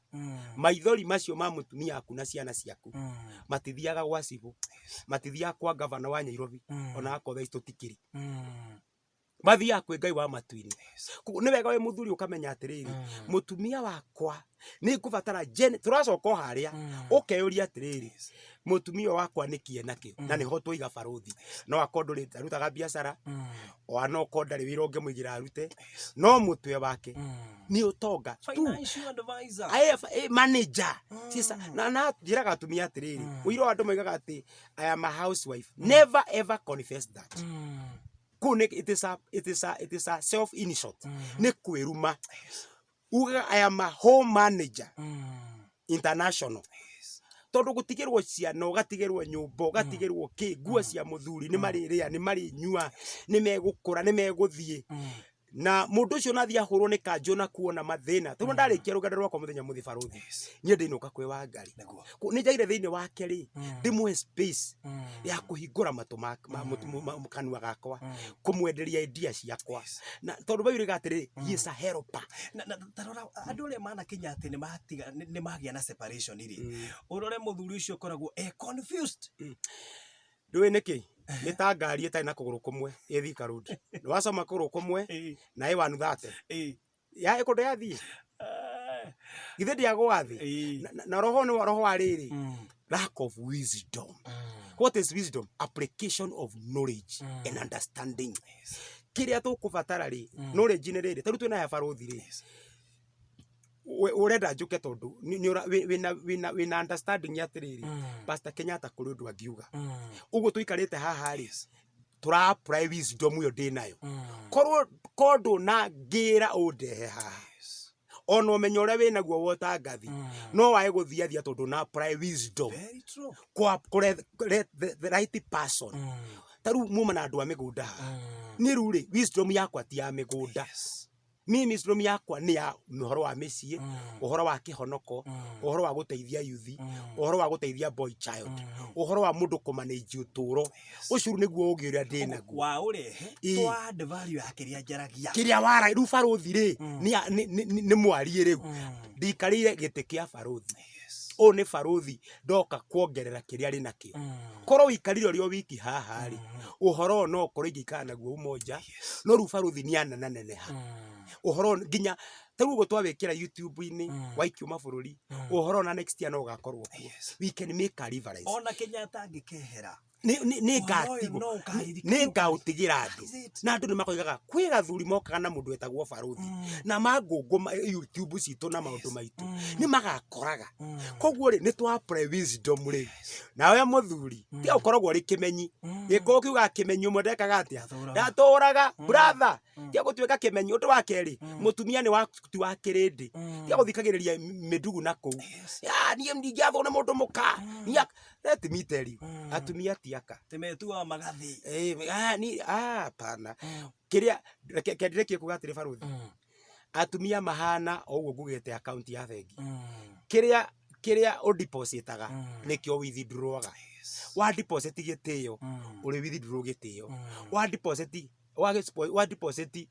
maithori macio ma mũtumia waku na ciana ciaku matithiaga gwa cibũ, matithiaga kwa gavana wa Nyairobi, ona akorwo thaa ici tũtikĩrĩ. Mathiaga kwĩ Ngai wa matu-inĩ. Koguo nĩ wega wĩ mũthuri ũkamenya atĩrĩrĩ, mũtumia wakwa nĩ ngũbatara tũracoka o harĩa, ũkeyũria atĩrĩrĩ, mũtumia wakwa nĩ kĩ enakĩo? Na nĩho twaiga barũthi. No akorwo ndũrĩ ndarutaga biacara, ona no akorwo ndarĩ wĩra ũngĩmũigĩra arute, no mũtwe wake nĩ ũtonga tu. Financial advisor. Manager. Sisa, na njĩraga atumia atĩrĩrĩ, ũira wa andũ moigaga atĩ I am a housewife. Never ever confess that. Kũu nĩ it is a self insult. Nĩ kwĩruma. Ugaga I am a home manager international. Tondũ gũtigĩrwo ciana, ũgatigĩrwo nyũmba, ũgatigĩrwo kĩ, nguo cia mũthuri, nĩ marĩrĩa, nĩ marĩnyua, nĩ megũkũra, nĩ megũthiĩ. Na mũndũ ũcio nathiĩ ahũrwo nĩ kanjũ na kuona mathĩna. Tondũ ndarĩkia rũgendo rwakwa mũthenya mũthĩ barũthi, niĩ ndĩinũka kwĩ Wangari. Nĩ njaire thĩinĩ wake rĩ, ndĩmũhe space ya kũhingũra matũ ma kanua gakwa, kũmwenderia idea ciakwa. Na tondũ Bible ĩroiga atĩrĩrĩ, he is a helper. Na ta rora andũ arĩa manakinya atĩ nĩ matiga, nĩ magĩa na separation rĩ, ũrore mũthuri ũcio ũkoragwo e confused. Ndũĩ nĩkĩ? Nĩ ta ngari ĩtarĩ na kũgũrũ kũmwe ĩ Thika Road. Nĩ wacoma kũgũrũ kũmwe na ĩ 130. Ya ĩkũndũ yathiĩ. Githĩ ndĩagũa thĩ? Na roho nĩ roho wa rĩrĩ, lack of wisdom. What is wisdom? Application of knowledge and understanding. Kĩrĩa tũkũbatara rĩ, knowledge nĩ rĩrĩ, ta rĩu twĩna ya barũthi rĩ, ũrenda njũke tondũ wĩna understanding ya atĩrĩrĩ, Pastor Kenyatta kũrĩ ũndũ angiuga. Ũguo tũikarĩte haha rĩ, tũra apply wisdom ĩyo ndĩnayo. Korwo ndũnangĩra ũndehe haha, ona ũmenyo ũrĩa wĩnaguo wa ũtangathi, no wae gũthiathia tondũ na apply wisdom. Very true. Kwa the right person. Ta rĩu muma na andũ a mĩgũnda haha. Niĩ rĩu rĩ, wisdom yakwa ti ya mĩgũnda. Niĩ wisdom yakwa nĩ ya ũhoro wa mĩciĩ, ũhoro wa kĩhonoko, ũhoro wa gũteithia yuthi, ũhoro wa gũteithia boy child, ũhoro wa mũndũ kũmanage ũtũũro. Ũcio rĩu nĩguo ũgĩ ũrĩa ndĩ naguo. Wa ũrehe, twa add value ya kĩrĩa njaragia. Kĩrĩa wara, rĩu barũthi rĩ, nĩ mwarie rĩu. Ndikarĩire gĩtĩ kĩa barũthi. Ũyũ nĩ barũthi ndoka kuongerera kĩrĩa arĩ nakĩo. Korwo ũikarire ũrĩ o wiki haha rĩ, ũhoro ũyũ no ũkorwo ingĩikara naguo Umoja, no rĩu barũthi nĩ anenaneneha. Ũhoro ũyũ nginya ta rĩu ũguo twawĩkĩra YouTube-inĩ, waikio mabũrũri, ũhoro ona next year no ũgakorwo kuo. We can make a reference. Ona Kenyatta angĩkehera. Nĩ Ũhoro ũyũ ngatigwo. no ũkaririkana. Nĩ ngaũtigĩra andũ. Is it? Na andũ nĩ makoigaga kwĩ gathuri mokaga na mũndũ wetagwo barũthi. Na mangũngũ YouTube citũ na maũndũ maitũ. Nĩ magakoraga. Koguo rĩ, nĩ twa apply wisdom rĩ. Nawe mũthuri, tiga ũkoragwo ũrĩ kĩmenyi. Gĩkũyũ kiugaga kĩmenyi ũmwe ndekaga atĩa? Ndatũraga. Ndatũraga. Brother, Tiga gũtuĩka kĩmenyi. Ũndũ wa kerĩ, mũtumia nĩ wa ti wa kĩrĩndĩ. Tiga gũthikagĩrĩria mĩndugu na kũu. Ya, niĩ ndingĩathwo nĩ mũndũ mũka. Niĩ let me tell you, atumia ti aka. Tĩmetuaga magathĩ. Eh, ah, ni ah, hapana. Kĩrĩa reke reke ndĩrĩkie kuga atĩrĩ barũthi. Atumia mahana o ũguo ngugĩte akaunti ya bengi. Kĩrĩa kĩrĩa ũdepositaga nĩkĩo withdrawaga. Wa deposit gĩtĩo, ũrĩ withdraw gĩtĩo. Wa deposit wa deposit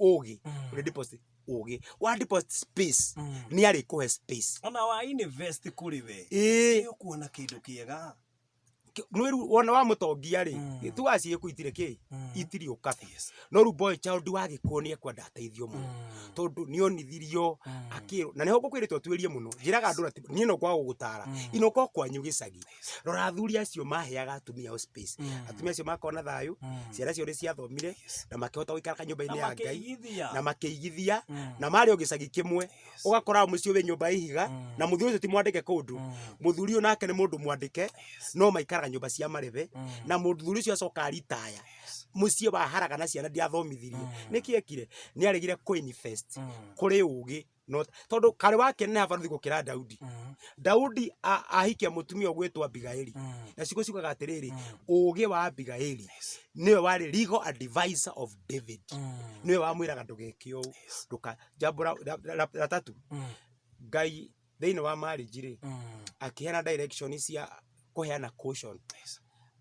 ũgĩ, ũrĩ deposit ũgĩ. Wa deposit space, nĩ arĩkũhe space. Ona wa invest kũrĩ we. Ĩĩ. Nĩ ũkuona kĩndũ kĩega. Nĩ rĩu wona wamũtongia rĩ, tugaga ciĩkũ itirĩ kĩ, itirĩ ũkabi. No rĩu boy child wa Gĩkũyũ nĩ ekwenda ateithio mũno. Tondũ nĩ onithirio akĩrwo, na nĩho ngũkwĩrĩte ũtuĩrie mũno. Njĩraga andũ ũrĩa niĩ no kwaga gũgũtara. Inũka o kwanyu gĩcagi. Rora athuri acio maheaga atumia ao space. Atumia acio makorwo na thayũ, ciana ciao nĩ ciathomire, na makĩhota gũikara kanyũmba-inĩ ya Ngai. Makĩigithia. Na makĩigithia, na marĩ o gĩcagi kĩmwe. Ũgakora mũciĩ wĩ nyũmba ya ihiga, na mũthuri ũcio ti mwandĩke kũndũ. Mũthuri ũyũ nake nĩ mũndũ mwandĩke, no maikaraga nyũmba cia marebe, na mũthuri ũcio acoka aritaya. Mũciĩ waharaga na ciana ndiathomithirie. Nĩkĩ ekire? Nĩ aregire kũ invest kũrĩ ũgĩ. No, tondũ karĩ wakeneha barũthi gũkĩra Daudi. Daudi ahikia mũtumia ũgwĩtwo Abigaili. Na ciugo ciugaga atĩrĩrĩ, ũgĩ wa Abigaili nĩwe warĩ legal advisor of David. Nĩwe wamwĩraga ndũgeke ũũ. Ndũka jambo la tatu. Ngai thĩinĩ wa marriage rĩ, akĩheana direction cia kũheana caution.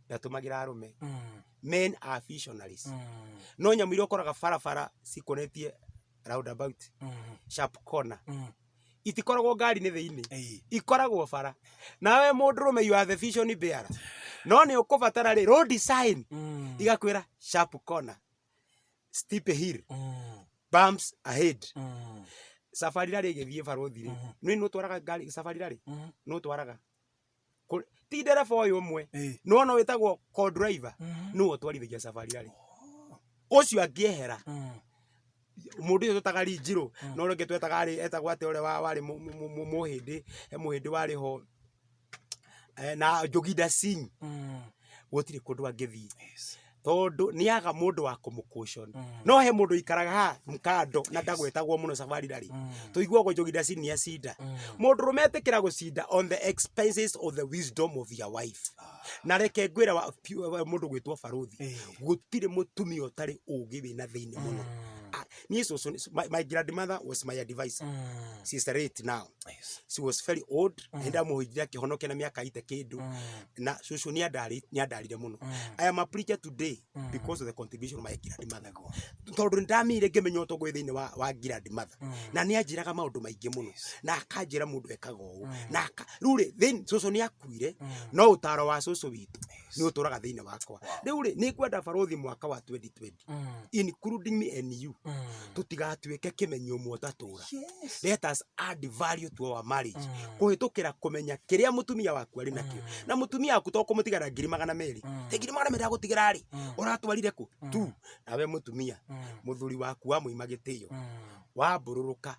Ndatũmagĩra arũme. Men are visionaries. No nyamũ iria ũkoraga barabara cikonetie roundabout, sharp corner, itikoragwo ngari-inĩ thĩinĩ, ikoragwo bara. Nawe mũndũrũme you are the vision bearer. No nĩ ũkũbatara rĩ road sign igakwĩra sharp corner, steep hill, bumps ahead. Safari rally ĩgĩthiĩ barũthi rĩ, nĩ nũ ũtwaraga ngari safari rally? Nũ ũtwaraga? Ti ndereba ũyũ ũmwe, nĩwona wĩtagwo co-driver, nĩwe ũtwarithagia safari rally. Ũcio angĩehera, mũndũ ũcio twetaga Rinjirũ, na ũrĩa ũngĩ twetaga rĩ, etagwo atĩa ũrĩa warĩ mũhĩndĩ, he mũhĩndĩ warĩ ho, na Joginda Singh, gũtirĩ kũndũ angĩthiĩ. Tondũ nĩ aga mũndũ wa kũmũ-caution. No he mũndũ ũikaraga haha kando na ndagwetagwo mũno safari rally. Tũiguagwo Joginda Singh nĩ acinda. Mũndũrũme etĩkĩra gũcinda on the expenses of the wisdom of your wife. Na reke ngwĩre mũndũ gwĩtwo barũthi, gũtirĩ mũtumia ũtarĩ ũgĩ wĩna thĩinĩ mũno. Niĩ cũcũ, my grandmother was my advisor. She's late now. She was very old. Nĩ ndamũhunjire akĩhonokia na mĩaka ite kĩndũ. Na cũcũ nĩ andarire mũno. I am a preacher today because of the contribution of my grandmother. Tondũ nĩ ndamire ngĩmenya ũtongo wĩ thĩinĩ wa grandmother. Na nĩ anjĩraga maũndũ maingĩ mũno. Na akanjĩra mũndũ ekaga ũũ. Na rĩu rĩ, cũcũ nĩ akuire, no ũtaro wa cũcũ witũ nĩ ũtũraga thĩinĩ wakwa. Rĩu rĩ, nĩ ngwenda barũthi mwaka wa 2020, including me and you, tũtigatuĩke kĩmenyi ũmwe ũtatũra. Let us add value to our marriage. Kũhĩtũkĩra kũmenya kĩrĩa mũtumia waku arĩ nakĩo. Na mũtumia waku to kũmũtiga na 200,000. Ti 200,000 agũtigĩra rĩ, ũratwarire kũ? Tu. Nawe mũtumia, mũthuri waku wamũima gĩtĩo, wambũrũrũka.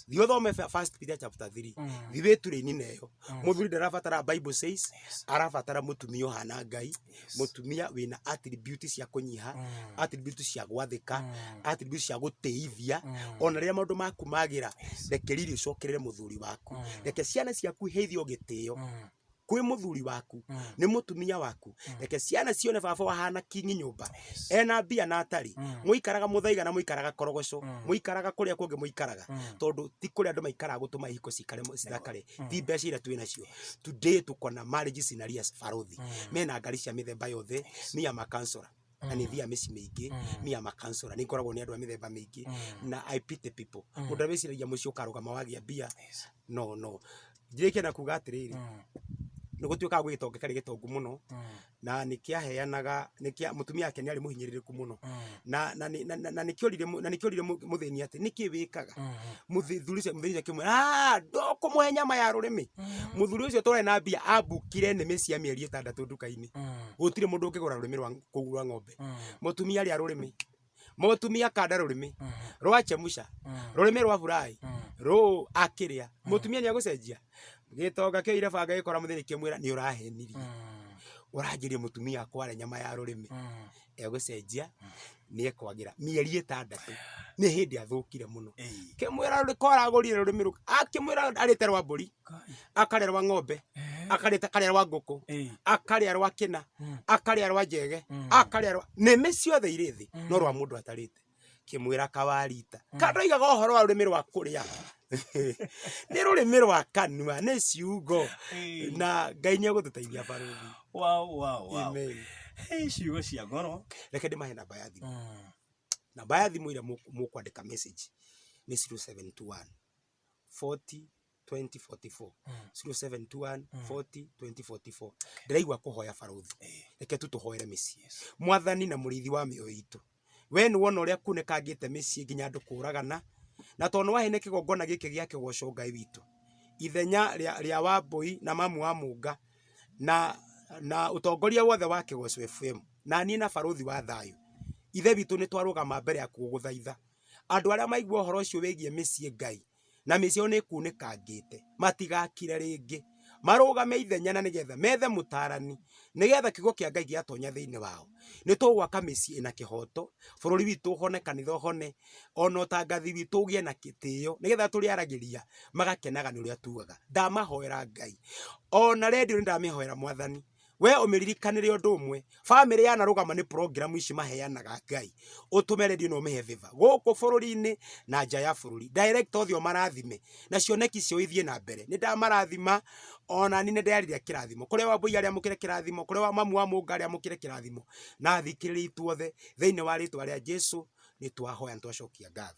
Thiĩ ũthome First Peter chapter 3. Thiĩ wĩture-inĩ na ĩyo. Mũthuri ndarabatara Bible says, arabatara mũtumia ũhana Ngai, mũtumia wĩna attribute cia kũnyiha, attribute cia gwathĩka, attribute cia gũtĩithia. Ona rĩrĩa maũndũ maku magĩra, reke riri ũcokerere mũthuri waku. Reke ciana ciaku iheithio gĩtĩo kwĩ mũthuri waku, nĩ mũtumia waku. Reke ciana cione baba wahana kingi nyũmba, ena mbia na atarĩ. Mũikaraga mũthaiga na mũikaraga korogoco, mũikaraga kũrĩa kũngĩ mũikaraga, tondũ ti kũrĩa andũ maikaraga gũtũma ihiko cikare cithakare, ti mbeca iria twĩ nacio. Today tuko na marriage scenarios barũthi, mena ngari cia mĩthemba yothe. Me am a counselor, na nĩ thiaga mĩciĩ mĩingĩ. Me am a counselor, nĩ ngoragwo nĩ andũ a mĩthemba mĩingĩ, na I pity people. Mũndũ ũrĩa wĩciragia mũciĩ ũkarũgama wagĩa mbia, no no. Njirĩkie na kuga atĩrĩrĩ, nĩ gũtuĩkaga gwĩ gĩtonga kĩarĩ gĩtongu mũno, na nĩ kĩaheanaga, mũtumia wake nĩ arĩ mũhinyĩrĩrĩku mũno, na nĩkĩoririe mũthĩni atĩ nĩkĩ wĩkaga. Mũthuri ũcio akĩmwĩra, ndũkũmũhe nyama ya rũrĩmĩ. Mũthuri ũcio twarĩ na mbia ambukire nĩmĩ cia mĩeri 6 nduka-inĩ. Gũtirĩ mũndũ ũngĩgũra rũrĩmĩ rwa kũu rwa ng'ombe. Mũtumia arĩa rũrĩmĩ, mũtumia kanda rũrĩmĩ rwa chemusha, rũrĩmĩ rwa fry, rũ akĩrĩa. Mũtumia nĩ agũcenjia. Gĩtonga kĩoire banga gĩkora mũthĩni kĩmwĩra nĩ ũrahenirie. Ũranjĩria mũtumia akwa arĩa nyama ya rũrĩmĩ egũcenjia, nĩ ekwagĩra mĩeri 6, nĩ hĩndĩ athũkire mũno. Kĩmwĩra rũrĩko aragũrire rũrĩmĩ rũu, akĩmwĩra arĩte rwa mbũri, akarĩa rwa ng'ombe, akarĩte akarĩa rwa ngũkũ, akarĩa rwa kĩna, akarĩa rwa njege, akarĩa rwa nĩmĩ ciothe irĩ thĩ, no rwa mũndũ atarĩte. Kĩmwĩra kawarita kandoigaga ũhoro wa rũrĩmĩ rwa kũrĩa, nĩ rũrĩmĩ rwa kanua, nĩ ciugo, na Ngai nĩ egũtũteithia, barũthi. Wow. Amen. Hey, ciugo cia ngoro. Reke ndĩmahe namba ya thimũ. Namba ya thimũ ĩrĩa mũkwandĩka message nĩ 0721 40 20 44, 0721 40 20 44. Ndĩraigua kũhoya, barũthi. Reke tu tũhoere mĩciĩ. Mwathani na mũrĩithi wa mĩoyo itũ, we nĩ wona ũrĩa kunĩkangĩte mĩciĩ nginya andũ kũragana, na tondũ nĩ waheane kĩgongona gĩkĩ gĩa kĩgoco, Ngai witũ, ithenya rĩa Wambũi na mamu wa Mũnga na ũtongoria wothe wa Kĩgoco FM na niĩ na barũthi wa thayũ, ithe witũ, nĩ twarũgama mbere yaku gũgũthaitha. Andũ arĩa maigua ũhoro ũcio wĩgiĩ mĩciĩ, Ngai, na mĩciĩ yao nĩ ĩkunĩkangĩte, matigakire rĩngĩ, marũgame ithenya na nĩgetha methe mũtarani, nĩgetha kiugo kĩa Ngai gĩatonya thĩinĩ wao, nĩ tũgwaka mĩciĩ ĩna kĩhoto, bũrũri witũ ũhone, kanitha ũhone, ona ũtangathi witũ ũgĩe na gĩtĩo, nĩgetha tũrĩaragĩria magakenaga nĩ ũrĩa tugaga. Ndamahoera, Ngai, ona rendio nĩ ndamĩhoera, Mwathani, we ũmĩririkanĩre ũndũ ũmwe, bamĩrĩ yanarũgama nĩ program ici maheanaga. Ngai, ũtũme rendio ĩno ũmĩhe favor gũkũ bũrũri-inĩ na nja ya bũrũri, director othe ũmarathime na cioneki ciao ithiĩ na mbere. Nĩ ndamarathima, ona niĩ nĩ ndeyarĩria kĩrathimo kũrĩa Wambũi arĩamũkĩre kĩrathimo, kũrĩa wa mamu wa Mũnga arĩamũkĩre kĩrathimo, na athikĩrĩria ithuothe, thĩinĩ wa rĩtwa rĩa Jesu nĩ twahoya, nĩ twacokia ngatho.